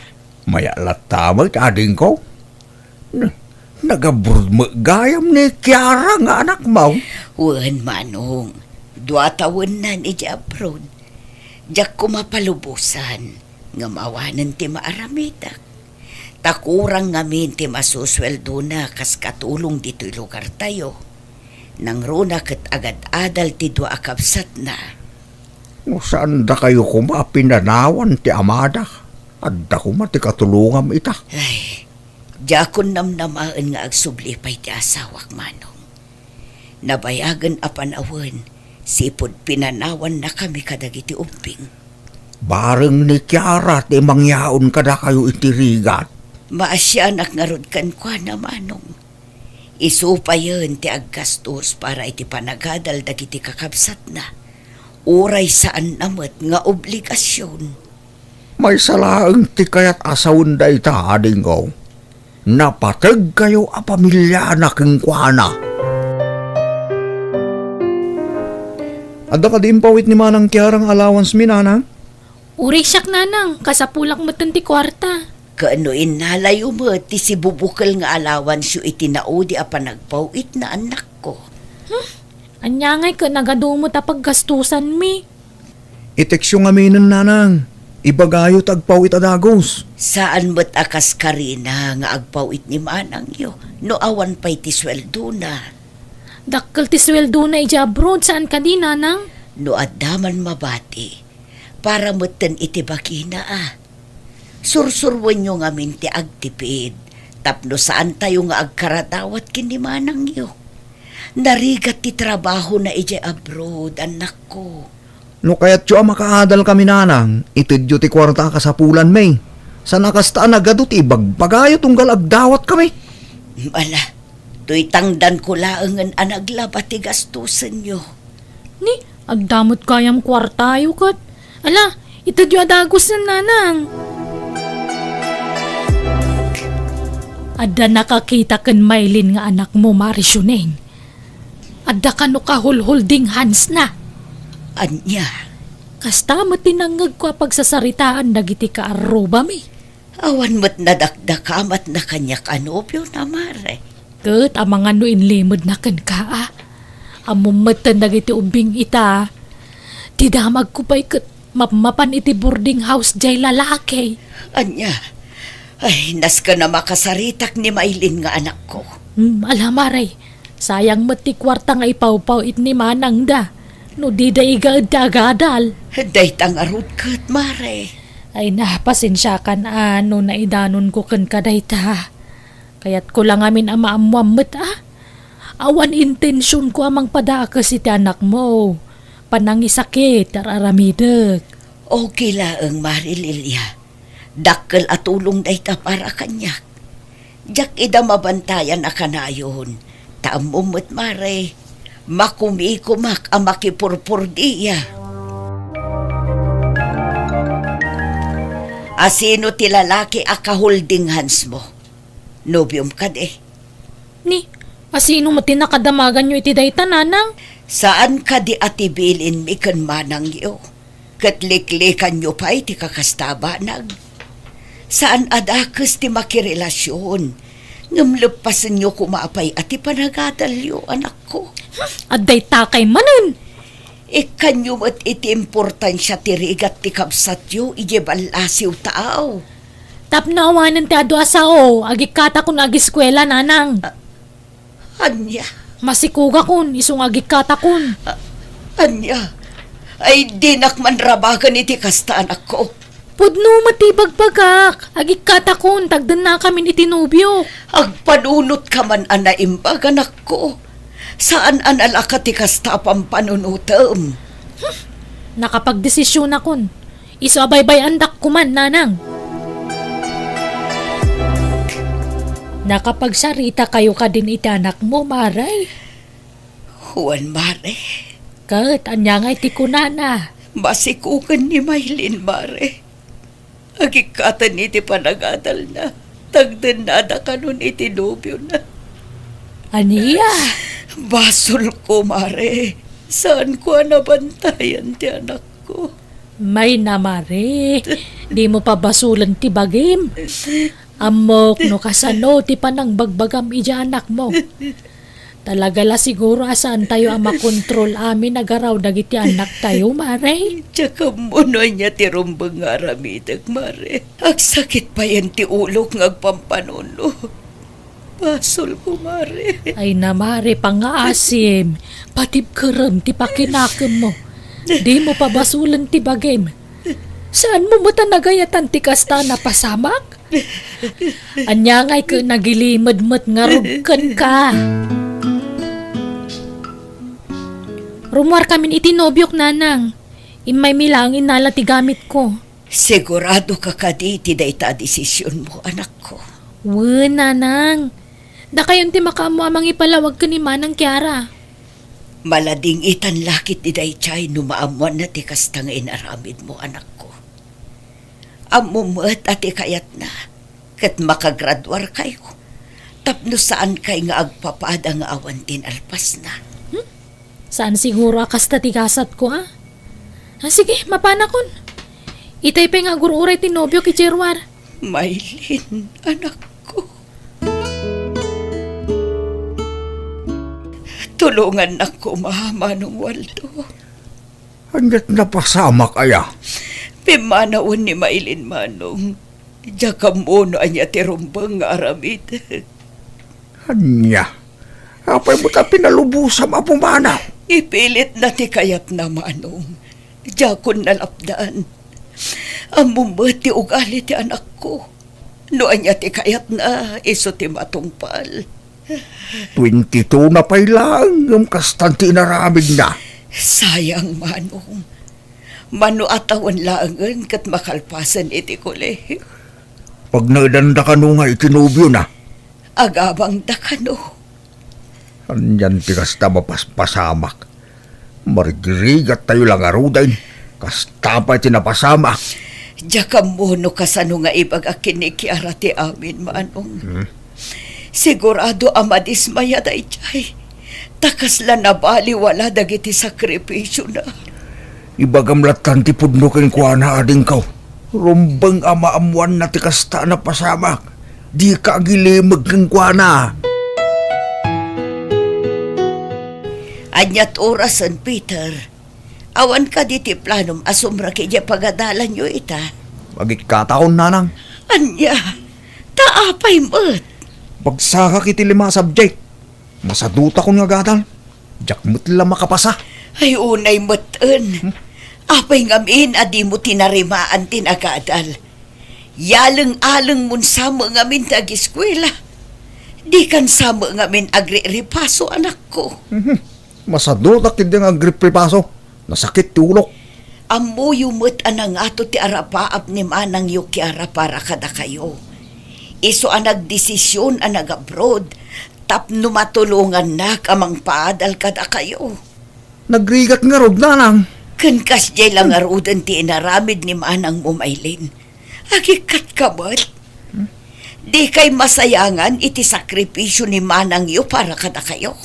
Mayat latta met, adingko. N-, nag-abroad met gayam ni Kiara nga anakmo? Wen, Manong. Dua tawennan idiay abroad. Diak koma palubosan, ngem awanen ti maaramidak. Ta kurang ngamin ti masusueldona kas katulong ditoy lugartayo. Nangruna ket agad-adal ti dua a kabsatna. No saan dakayo koma a pinanawan ti amada, adda koma ti katulongam ita. Ay, diakon namnamaen nga agsubli pay ti asawak, Manong. Nabayagen a panawen, sipud pinanawannakami kadagiti ubbing. Bareng ni Kiara ti mangyaon kadakayo iti rigat. Maasianak ngarud kenkuana, Manong. Isu payen ti aggastos para iti panagadal dagiti kakabsatna. Uray saanna met nga obligasion. Maysa laeng ti kayat a sawen dayta, adingko. Napategkayo a pamiliana kenkuana. Adda kadi impawit ni Manang Kiara nga allowance mi, Nanang? Uray siak, Nanang, kasapulak metten ti kuarta. Ken no innalayo met ti sibubukel nga allowance-yo iti naudi a panagpaw-itna, annakko. Hmm? Ania ngay ket nagadu met a paggastusanmi? I-text-yo ngaminen, Nanang. Ibagayo ta agpaw-it a dagus. Saan met a kas karina nga agpaw-it ni manangyo no awan pay ti sueldona. Dakkel ti sueldona idiay abroad, saan kadi, Nanang? No adda man mabati, para metten iti bagina, a. Sursuroenyo ngamin ti agtipid tapno saantayo nga agkaradawat ken ni manangyo. Narigat ti trabahona idiay abroad, annakko. No kayatyo a makaadalkami, Nanang, itedyo ti kuarta a kasapulanmi. Saan a kasta a nagadu ti ibagbagayo tunggal agdawatkami? Ala, toy tangdanko laengen a naglaba ti gastusenyo. Ni, agdamot gayam kuartayo ket. Ala, itedyo a dagusen, nanang. Adda nakakita ken mailin nga anakmo, Mari Shuneng. Adda kano kahulhulding handsna. Ania? Kasta met ti nangngegko a pagsasaritaan dagiti kaarrubami. Awan met nadakdakamatna kaniak a nobiona, Mare. Ket amangan no inlimedna kenka, a. Ammom metten dagiti ubbing ita. Ti damagko pay ket mapmapan iti boarding house jay lalaki. Ania? Ay, nasken a makasaritak ni Mailin nga anakko. Hmm, ala, Mare. Sayang met ti kuarta nga ipawpaw-it ni manangda no dida igaed ti agadal. Dayta ngarud ket, Mare. Ay na, pasensiakan a no naidanonko kenka dayta. Kayatko la ngamin a maammoam met a. Awan intensionko a mangpadakes iti anakmo. Panangisakit ti ar-aramidek. Okay laeng, Mare Lilia. Dakkel a tulong dayta para kaniak. Diak ida mabantayan a kanayon, ta ammom met, Mare, makumikumak a makipurpordia. Asino ti lalaki a kaholding handsmo? Nobiom kadi? Ni, asino met ti nakadamaganyo iti dayta, nanang? Saan kadi a ti bilinmi ken manangyo? Ket liklikanyo pay ti kakasta a banag. Saan a dakes ti makirelasion, ngem leppasenyo koma pay a ti panagadalyo, anakko. Adda ita kay manen! Ikkanyo met iti importansia ti rigat ti kabsatyo idiay ballasiw, taaw. Tapno awanen ti adu a sao, agikkatakon agiskuela, nanang. A-, ania? Masikugakon, isu nga agikkatakon. A-, ania? Ay, dinak man rabagen iti kasta, anakko. Pudno met ti ibagbagak. Agikkatakon, tagdennakamin iti nobiok. Agpanunot ka man a naimbag, anakko. Saan a nalaka ti kasta a pampanunotem. Hmm. Nakapagdesisionakon. Isu a baybay-andak koman, nanang. Nakapagsarita kayo kadin iti anakmo, Mare? Wen, Mare. Ket ania ngay ti kunana? Masikugen ni Maylin, Mare. Agikkaten iti panagadalna. Tagdennada kanon iti nobiona. Ania? Basolko, Mare. Saanko a nabantayan ti anakko. Mayna, Mare. Dimo pabasolen ti bagim. Ammok no kasano ti panangbagbagam idiay anakmo. Talaga la siguro a saantayo a makontrol amin a garaw dagiti annaktayo, Mare. Diak ammo no ania ti rumbeng nga aramidek, Mare. Agsakit payen ti ulok nga agpampanuno. Basolko, Mare. Ay na, Mare, pangngaasim. Patibkerem ti pakinakemmo. Dimo pabasolen ti bagim. Saanmo met a nagayatan ti kasta a napasamak? Ania ngay ket nagilimed met ngarud kenka? Rummuarkamin iti nobiok, nanang. Immaymi laeng innala ti gamitko. Siguradoka kadi iti dayta a desisionmo, anakko? Wen, nanang. Dakayon ti makaammo a mangipalawag ken ni Manang Kiara. Maladingitan la ketdi daydiay no maammoanna ti kasta nga inaramidmo, anakko. Ammom met a ti kayatna ket makagraduarkayo tapno saankay nga agpapada nga awan ti nalpasna. Hmm? Saan siguro a kasta ti gasatko, a? Ah, sige, mapanakon. Itay pay nga agur-uray ti nobiok idiay ruar. Maylin, anakko. Tulongannak koma, Manong Waldo. Ania't napasamak aya? Pimmanawen ni Maylin, Manong. Diak ammo no ania ti rumbeng nga aramid. Ania? Apay met a pinalubosam a pumanaw? Ipilitna ti kayatna, Manong. Diakon nalapdan. Ammom met ti ugali ti anakko. No ania ti kayatna, isu ti matungpal. Twenty-two na pay laeng ngem kastan ti inaramidna. Sayang, Manong. Mano a tawen laengen ket makalpasen iti kolehiyo. Pagnaedanda kano nga iti nobiona? Agabangda kano. Anian ti kasta mapaspasamak? Marigrigattayo la ngaruden. Kasta pay ti napasamak. Diak ammo no kasano nga ibagak ken ni Kiara ti amin, Manong. Hmm. Sigurado a madismaya daydiay. Ta kasla nabaliwala dagiti sakrifisiona. Ibagam lattan ti pudno kenkuana, adingko. Rumbeng a maammoanna ti kasta a napasamak. Dika agilimeg kenkuana. Aniat orasen, Peter? Awan kadi ti planom a sumrek idiay pagadalanyo ita? Agikkatakon, nanang. Ania? Ta apay met? Bagsakak iti lima a subject. Masadutakon nga agadal. Diak met la makapasa. Ay, unay met en. Hmm? Apay ngamin a dimo tinarimaan ti nagadal? Yaleng-alengmon sa met ngamin ti agiskuela. Dikan sa met ngamin agrirepaso, anakko. Mhm. Masadutak iti nga agriprepaso. Nasakit ti ulok. Ammoyo met a nangato ti arapaap ni manangyo Kiara para kadakayo. Isu a nagdesisyon a nag-abroad tapno matulongannak a mangpaadal kadakayo. Nagrigat ngarud, nanang. Ken kasdiay la ngaruden ti inaramid ni manangmo, Maylin. Agikkatka met. Dikay masayangan iti sakripisio ni manangyo para kadakayo.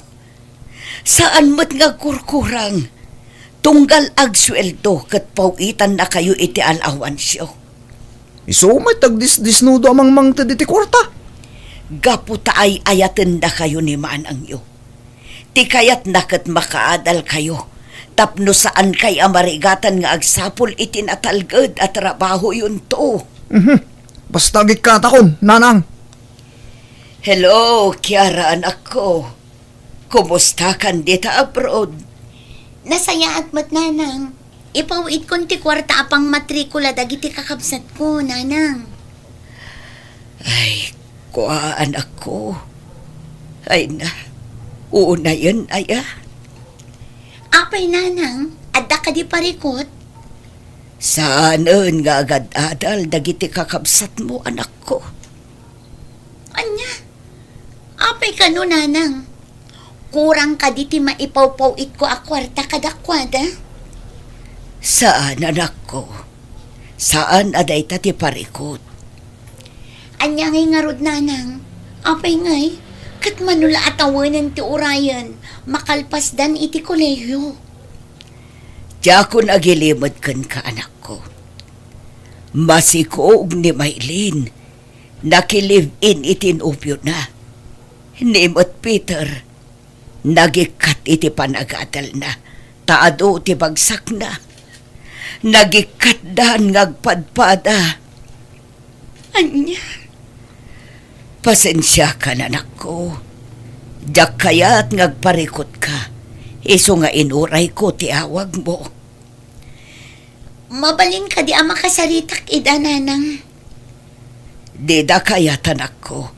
Saan met nga agkurkurang, tunggal agsueldo ket paw-itannakayo iti alawansyo. Isu met agdisdisnudo a mangmangted iti kuarta. Gapu ta ay-ayatendakayo ni manangyo. Ti kayatna ket makaadalkayo tapno saankay a marigatan nga agsapul iti natalged a trabahoyonto. Mhm. Basta agikkatakon, nanang. Hello, Kiara, anakko. Kumustakan dita abroad? Nasayaat met, nanang. Ipaw-itkon ti kuarta a pangmatrikula dagiti kakabsatko, nanang. Ay, kua, anakko. Ay na, unayen aya. Apay, nanang, adda kadi parikut? Saanen nga agad-adal dagiti kakabsatmo, anakko. Ania? Apay kano, nanang? Kurang kadi ti maipawpaw-itko a kuarta kadakuada? Saan, anakko. Saan a dayta ti parikut. Ania ngay ngarud, nanang? Apay ngay, ket mano la a tawenen ti urayen makalpasdan iti kolehiyo? Diakon agilimed kenka, anakko. Masikog ni Maylin, nakilive-in iti nobiona. Ni met Peter, nagikkat iti panagadalna, ta adu ti bagsakna. Nagikkatdan nga agpadpada. Ania? Pasensiakan, anakko. Diak kayat nga agparikutka, isu nga inurayko ti awagmo. Mabalin kadi a makasaritak ida, nanang? Dida kayat, anakko.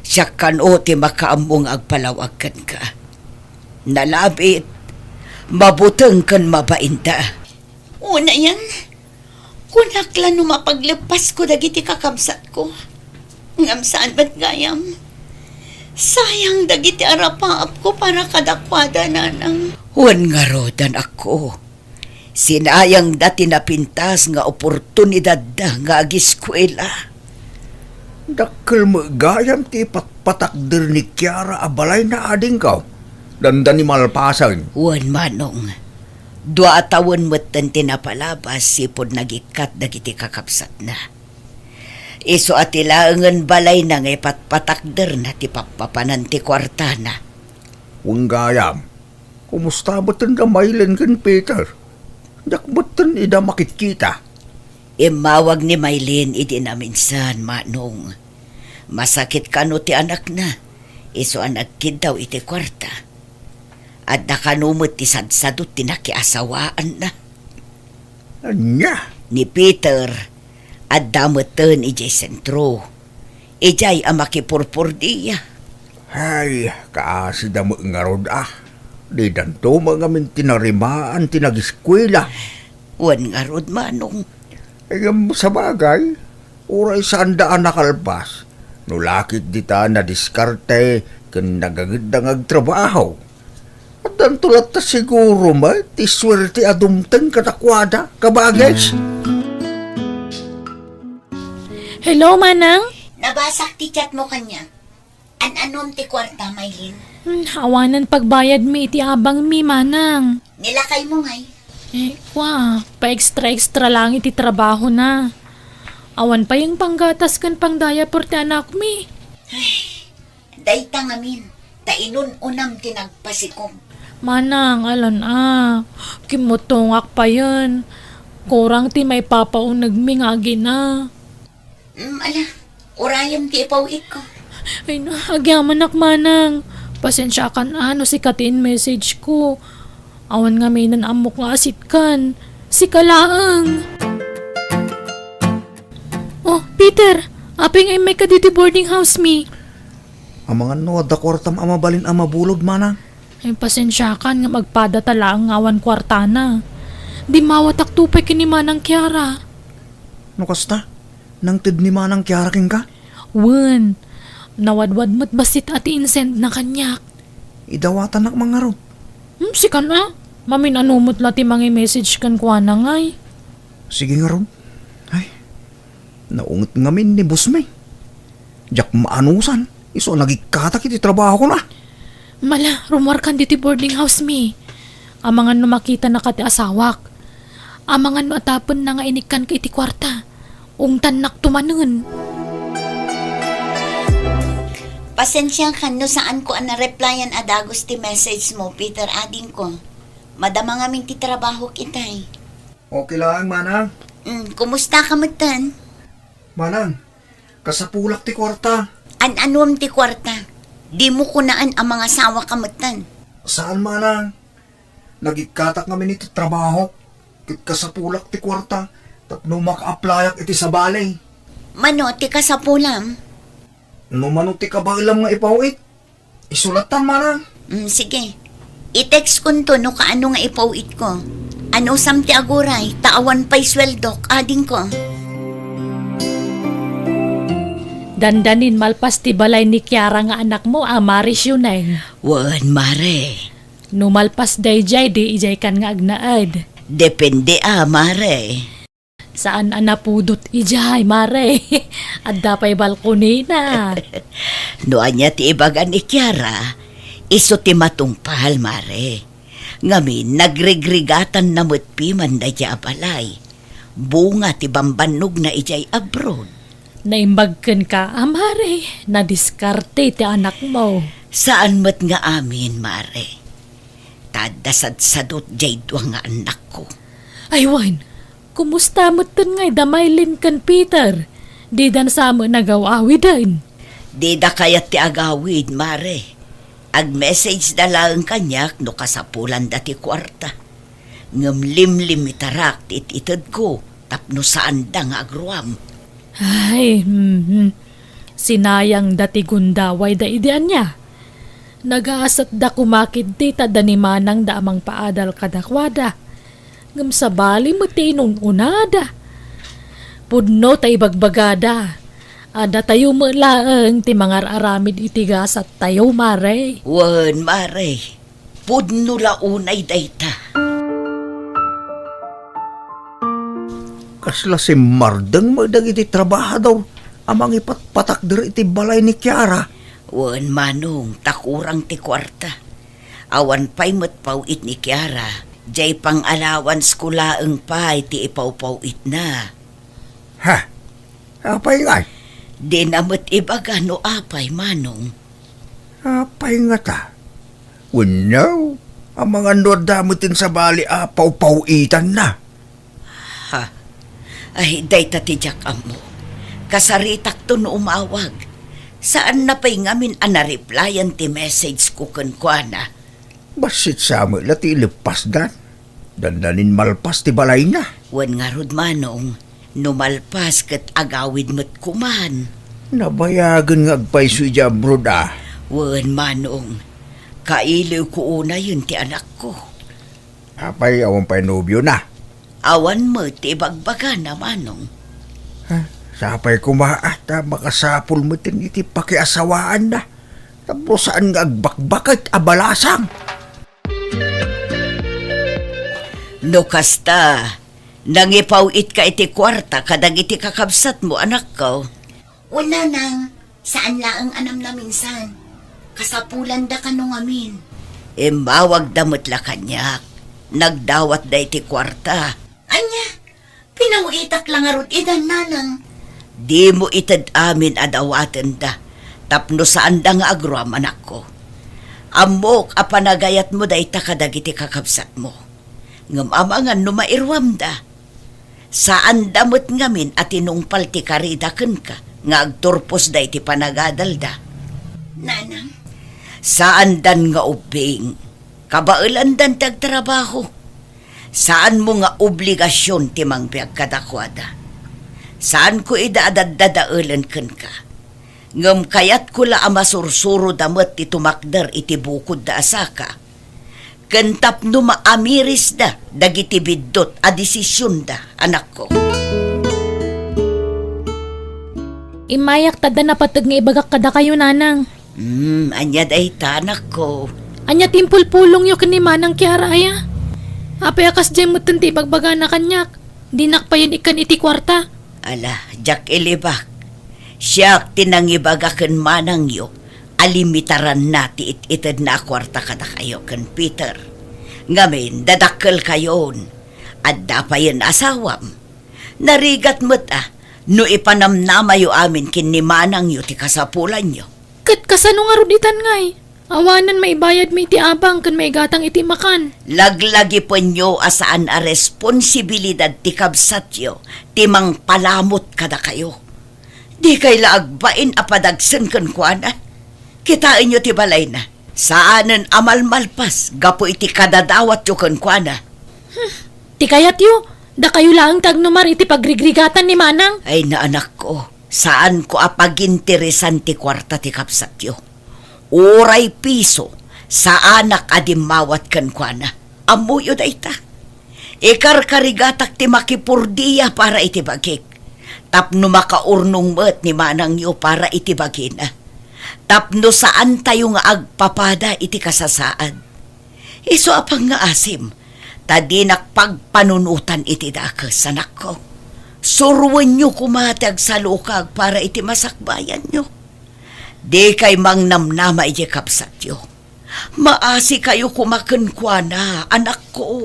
Siak kano ti makaammo nga agpalawag kenka. Nalabit, mabuteng ken mabainda. Unayen, kunak la no mapagleppasko dagiti kakabsatko. Ngem saan met gayam. Sayang dagiti arapaapko para kadakuada, nanang. Wen ngarud, anakko. Sinayangda ti napintas nga oportunidadda nga agiskuela. Dakkel met gayam ti ipatpatakder ni Kiara a balayna, adingko. Dandani malpasen. Wen, manong. Dua a tawen metten ti napalabas sipud nagikkat dagiti kakabsatna. Isu a ti laengen balayna nga ipatpatakderna ti pappapanan ti kuartana. Wen gayam, kumusta metten da Maylin ken Peter? Diak metten ida makitkita. Immawag ni Maylin idi naminsan, manong. Masakit kano ti anakna, isu a nagkiddaw iti kuarta. Adda kano met ti sadsadot ti nakiasawaanna. Ania? Ni Peter, adda metten idiay sentro. Idiay a makipurpordia. Ay, kaasida met ngarud a. Didanto met ngamin tinarimaan ti nagiskuela. Wen ngarud, manong. Ngem sabagay, Uray saanda a nakalpas, no lakit dita nadiskarte ken nagangedda nga agtrabaho. Addanto latta siguro met ti suerte a dumteng kadakuada, kabagis. Hello, Manang? Nabasak ti chat mo kaniak. An-anom ti kuarta, Maylin? Hmm, awanen pagbayadmi iti abangmi, Manang. Nilakay mo ngay? Eh, kua, pa-extra-extra lang iti trabaho na. Awan pay panggatas ken pangdiaper ti anakmi. Ay, dayta ngamin, ta inun-unam ti nagpasikom. Manang, alan a, kimmutongak payen. Kurang ti maipapaunegmi nga agina. Mm, ala, urayem ti ipaw-itko. Ay na, agyamanak, Manang. Pasensiakan a no sika ti in-message ko. Awan ngamin ammok nga asitkan. Sika laeng. Oh, Peter, apay nga immay ka ditoy boarding house mi? Amangan no adda kuartam a mabalin a mabulod, Manang? Ay, pasensiakan nga magpada ta laeng nga awan kuartana. Dimmawatakto pay ken ni Manang Kiara. No kasta, nangted ni Manang Kiara kenka? Wen, nawadwad met bassit a ti insendna kaniak. Idawatanak man ngarud. Hmm, sikan a? Mamin-ano met la ti mangi-message kenkuana ngay? Sige ngarud. Ay, naunget ngamin ni boss mi. Diak maanusan, isu a nagikkatak iti trabahokon a. Mala, rummuarkan ditoy boarding house mi. Amangan no makitanaka ti asawak. Amangan no atapenna nga inikkanka iti kuarta. Ungtannakto manen. Pasensiakan no saanko a nareplyan a dagus ti message mo, Peter, adingko. Madama ngamin ti trabahok itay. Okay lang, Manang. Mm, kumusta ka metten? Manang, kasapulak ti kuarta. An-anuem ti kuarta? Dimo kunaan a mangasawa ka metten. Saan, Manang. Nagikkatak ngamin iti trabaho, ket kasapulak ti kuarta tapno maka-applyak iti sabali. Mano ti kasapulam? No mano ti kabaelam nga ipaw-it, isu latta, Manang. Mm, sige. I-text konto no kaano nga ipaw-itko. Anusam ti aguray, ta awan pay sueldok, adingko. Dandanin malpas ti balay ni Kiara nga anakmo a Mare Siuneng. Wen, Mare. No malpas daydiay, di idiaykan nga agnaed. Depende a, Mare. Saan a napudot idiay, Mare. Adda pay balkonina. No ania ti ibaga ni Kiara, isu ti matungpal, Mare. Ngamin, nagrigrigatanna met piman daydiay a balay. Bunga ti bambannogna idiay abroad. Naimbag kenka a, Mare, nadiskarte ti anakmo. Saan met nga amin, Mare. Ta adda sadsadot diay dua nga annakko. Ay wen, kumusta metten ngay da Maylin ken Peter? Didan sa met nagaw-awiden? Dida kayat ti agawid, Mare. Ag-message da laeng kaniak no kasapulanda ti kuarta. Ngem limlimitarak ti it-itedko tapno saanda nga agruam. Ay, mhm. Sinayangda ti gundawayda idi ania. Nagasatda koma ketdi ta adda ni manangda a mangpaadal kadakuada. Ngem sabali met ti inun-unada. Pudno ta ibagbagada a datayo met laeng ti mangar-aramid iti gasattayo, Mare. Wen, Mare. Pudno la unay dayta. Kasla simmardeng met dagiti trabahador a mangipatpatakder iti balay ni Kiara. Wen, Manong, ta kurang ti kuarta. Awan pay met paw-it ni Kiara, diay pang-allowance ko laeng pay ti ipawpaw-itna. Ha? Apay ngay? Dina met ibaga no apay, Manong. Apay ngata? Wenno, amangan no adda met ti sabali a pawpaw-itanna. Ha? Ay, dayta ti diak ammo. Kasaritakto no umawag. Saanna pay ngamin a nareplyan ti message ko kenkuana. Bassit sa met la ti ileppasdan. Dandanin malpas ti balayna. Wen ngarud, Manong, no malpas ket agawid met koman. Nabayagen nga agpayso idiay abroad a. Wen, Manong, kailiwko unayen ti anakko. Apay, awan pay nobiona? Awan met ti ibagbagana, Manong. Ha? Sapay koma a ta makasapul metten iti pakiasawaanna. Tapno saan nga agbakbaket a balasang. No kasta, nangipaw-itka iti kuarta kadagiti kakabsatmo, anakko. Wen, nanang, saan laeng a namnaminsan. Kasapulanda kano ngamin. Immawagda met la kaniak. Nagdawatda iti kuarta. Ania? Pinaw-itak la ngarud idan, nanang. Dimo ited amin a dawatenda, tapno saanda nga agruam, anakko. Ammok a panagayatmo dayta kadagiti kakabsatmo. Ngem amangan no mairuamda. Saanda met ngamin a tinungpal ti karida kenka nga agturposda iti panagadalda. Nanang? Saandan nga ubbing. Kabaelandan ti agtrabaho. Saanmo nga obligasion ti mangbiag kadakuada. Saanko ida a daddadaelen kenka. Ngem kayatko la a masursuroda met ti tumakder iti bukodda a saka. Ken tapno maamirisda dagiti biddut a desisionda, anakko. Immayak ta adda napateg nga ibagak kadakayo, nanang. Hmm, ania dayta, anakko? Ania ti impulpulongyo ken ni Manang Kiara, aya? Apay a kasdiay metten ti ibagbagana kaniak? Dinak payen ikkan iti kuarta. Ala, diak ilibak. Siak ti nangibaga ken manangyo a limitaranna ti it-itedna a kuarta kadakayo ken Peter. Ngamin, dadakkelkayon. Adda payen asawam. Narigat met a no ipanamnamayo amin ken ni manangyo ti kasapulanyo. Ket kasano ngarud itan ngay? Awanen maibayadmi iti abang ken maigatang iti makan. Laglagipenyo a saan a responsibilidad ti kabsatyo ti mangpalamut kadakayo. Dikay la agbain a padagsen kenkuana. Kitaenyo ti balayna. Saanen a malmalpas gapu iti kadadawatyo kenkuana. Hmm, ti kayatyo, dakayo laeng ti agnumar iti pagrigrigatan ni Manang. Ay, naanakko, saanko a paginteresan ti kuarta ti kabsatyo. Uray piso, saanak a dimmawat kenkuana. Ammoyo dayta. Ikarkarigatak ti makipurdia para iti bagik, tapno makaurnong met ni manangyo para iti bagina, tapno saantayo nga agpapada iti kasasaad. Isu a pangngaasim, ta dinak pagpanunotan iti dakes, anakko. Suroenyo koma ti agsalukag para iti masakbayanyo. Dikay mangnamnama idiay kabsatyo. Maasikayo koma kenkuana, anakko.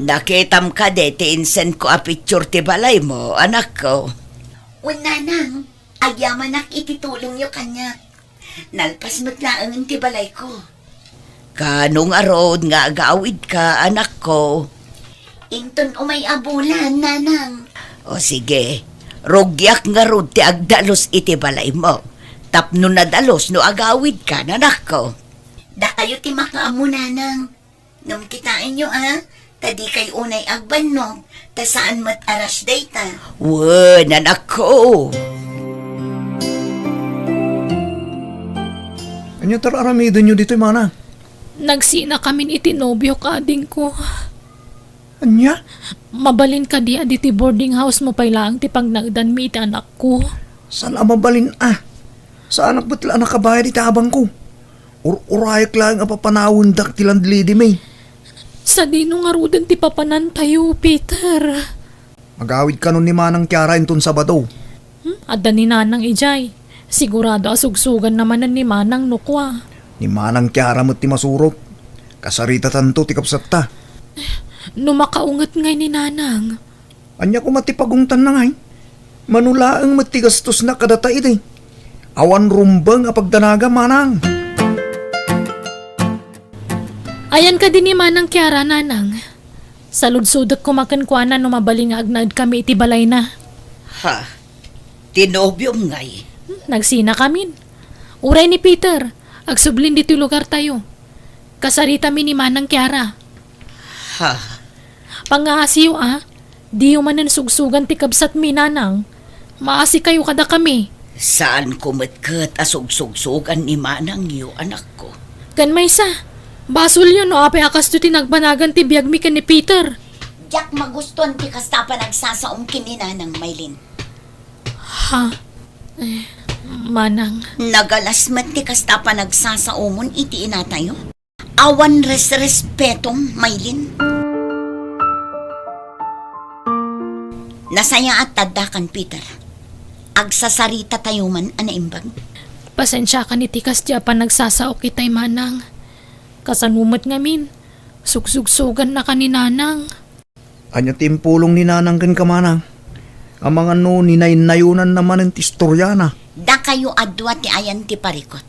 Nakitam kadi ti insendko a picture ti balaymo, anakko? Wen, nanang, agyamanak iti tulongyo kaniak. Nalpas met laeng ti balayko. Kaano ngarud nga agawidka, anakko? Inton umay a bulan, nanang. O sige, rugiak ngarud ti agdalus iti balaymo, tapno nadalus no agawidka, anakko. Dakayo ti makaammo, nanang. Ngem kitaenyo a, ta dikay unay agbannog, ta saan met a rush dayta. Wen, anakko. Ania ti ar-aramidenyo ditoy, mana? Nagsinakamin iti nobiok, adingko. Ania? Mabalin kadi a ditoy boarding house-mo pay laeng ti pagnaedanmi iti anakko? Saan a mabalin a? Saanak met la a nakabayad iti abangko. Ur-urayek laeng a papanawendak ti landlady-mi. Sadino ngaruden ti papanantayo, Peter? Agawid kanon ni Manang Kiara inton Sabado. Hmm? Adda ni Nanang idiay. Sigurado a sugsuganna manen ni Manang no kua. Ni Manang Kiara met ti masurot. Kasaritatanto ti kabsatta. No makaunget ngay ni Nanang. Ania koma ti pagungtanna ngay? Mano laeng met ti gastosna kadata idi. Awan rumbeng a pagdanaga, manang. Ayan kadi ni Manang Kiara, nanang. Saludsodek koma kenkuana no mabalin nga agnaedkami iti balayna. Ha? Ti nobiom ngay? Hmm, nagsinakamin. Uray ni Peter, agsublin ditoy lugartayo. Kasaritami ni Manang Kiara. Ha? Pangngaasiyo a, diyo manen sugsugan ti kabsatmi, nanang. Maasikayo kadakami. Saanko met ket a sugsugsugan ni manangyo, anakko. Ken maysa, basolyo no apay a kastoy ti nagbanagan ti biagmi ken ni Peter. Diak magustuan ti kasta a panagsasaom ken ni Nanang, Maylin. Ha? Eh, Manang. Nagalas met ti kasta a panagsasaomon iti inatayo. Awan resrespetom, Maylin. Nasayaat ta addakan, Peter. Agsasarita tayo man a naimbag. Pasensiakan iti kasdi a panagsasaok itay, Manang. Kasano met ngamin, sugsugsugannakan ni Nanang. Ania ti impulong ni Nanang kenka, Manang? Amangan no ninaynayonanna manen ti istoriana. Dakayo a dua ti ayan ti parikut.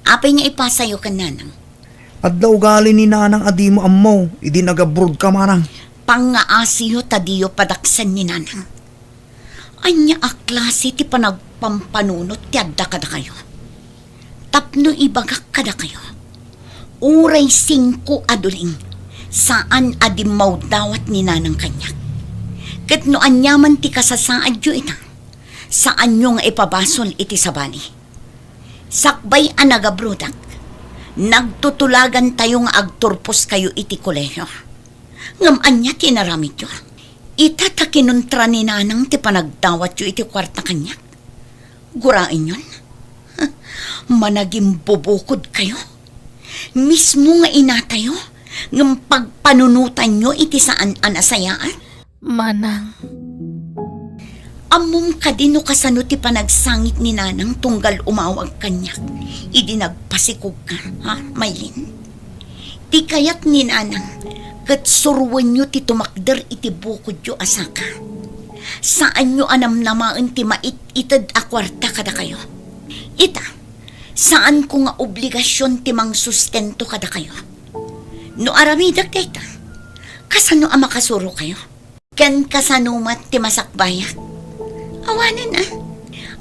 Apay nga ipasayo ken Nanang? Adda ugali ni Nanang a dimo ammo idi nagabrodka, Manang. Pangngaasiyo ta diyo padaksen ni Nanang. Ania a klase ti panagpampanunot ti adda kadakayo? Tapno ibagak kadakayo, uray singko a duling, saan a dimmawdawat ni Nanang kaniak. Ket no aniaman ti kasasaadyo ita, saanyo nga ipabasol iti sabali. Sakbay a nagabrodak, nagtutulagantayo nga agturposkayo iti kolehio. Ngem ania ti inaramidyo? Ita ta kinuntra ni Nanang ti panagdawatyo iti kuarta kaniak. Guraenyon, managimbubukodkayo. Mismo nga inatayo, ngem pagpanunotanyo iti saan a nasayaat. Manang. Ammom kadi no kasano ti panagsangit ni Nanang tunggal umawag kaniak idi nagpasikogka, ha, Maylin? Ti kayat ni Nanang ket suroenyo ti tumakder iti bukodyo a saka. Saanyo a namnamaen ti mait-ited a kuarta kadakayo. Ita, saanko nga obligasion ti mangsustento kadakayo. No aramidek dayta, kasano a makasurokayo? Ken kasano met ti masakbayak? Awanen a.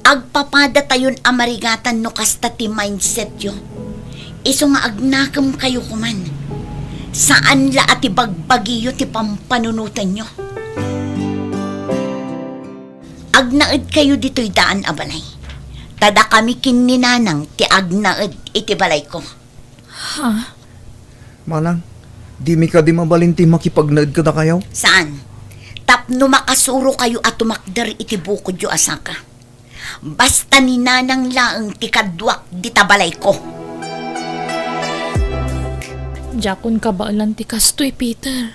Agpapadatayon a marigatan no kasta ti mindsetyo. Isu nga agnakemkayo koman. Saan la a ti bagbagiyo ti pampanunotenyo. Agnaedkayo ditoy daan a balay. Ta dakami ken ni Nanang ti agnaed iti balayko. Ha? Manang, dimi kadi mabalin ti makipagnaed kadakayo? Saan? Tapno makasurokayo a tumakder iti bukodyo a saka. Basta ni Nanang laeng ti kaduak dita balayko. Diakon kabaelan ti kastoy, Peter.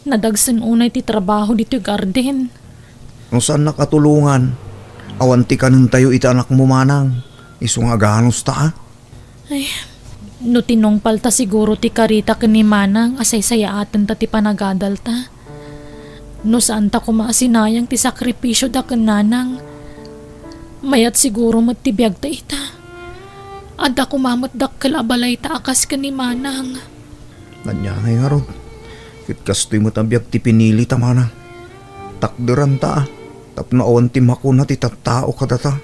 Nadagsen unay ti trabaho ditoy garden. No saannak a tulongan, awan ti kanentayo iti anakmo, Manang. Isu nga aganusta, a. Ay, no tinungpalta siguro ti karita ken ni Manang a saysayaatenta ti panagadalta. No saanta koma a sinayang ti sakripisioda ken Nanang, mayat siguro met ti biagta ita. Adda koma met dakkel a balayta a kas ken ni Manang. Ania ngay ngarud? Ket kastoy met a biag ti pinilita, Manang. Takderanta, a, tapno awan ti makuna ti tattao kadata.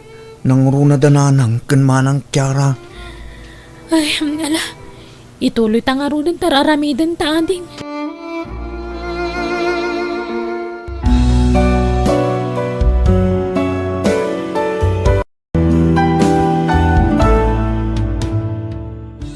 Nangruna da Nanang ken Manang Kiara. Ay, ala. Ituloyta ngaruden ta ar-aramidenta, ading.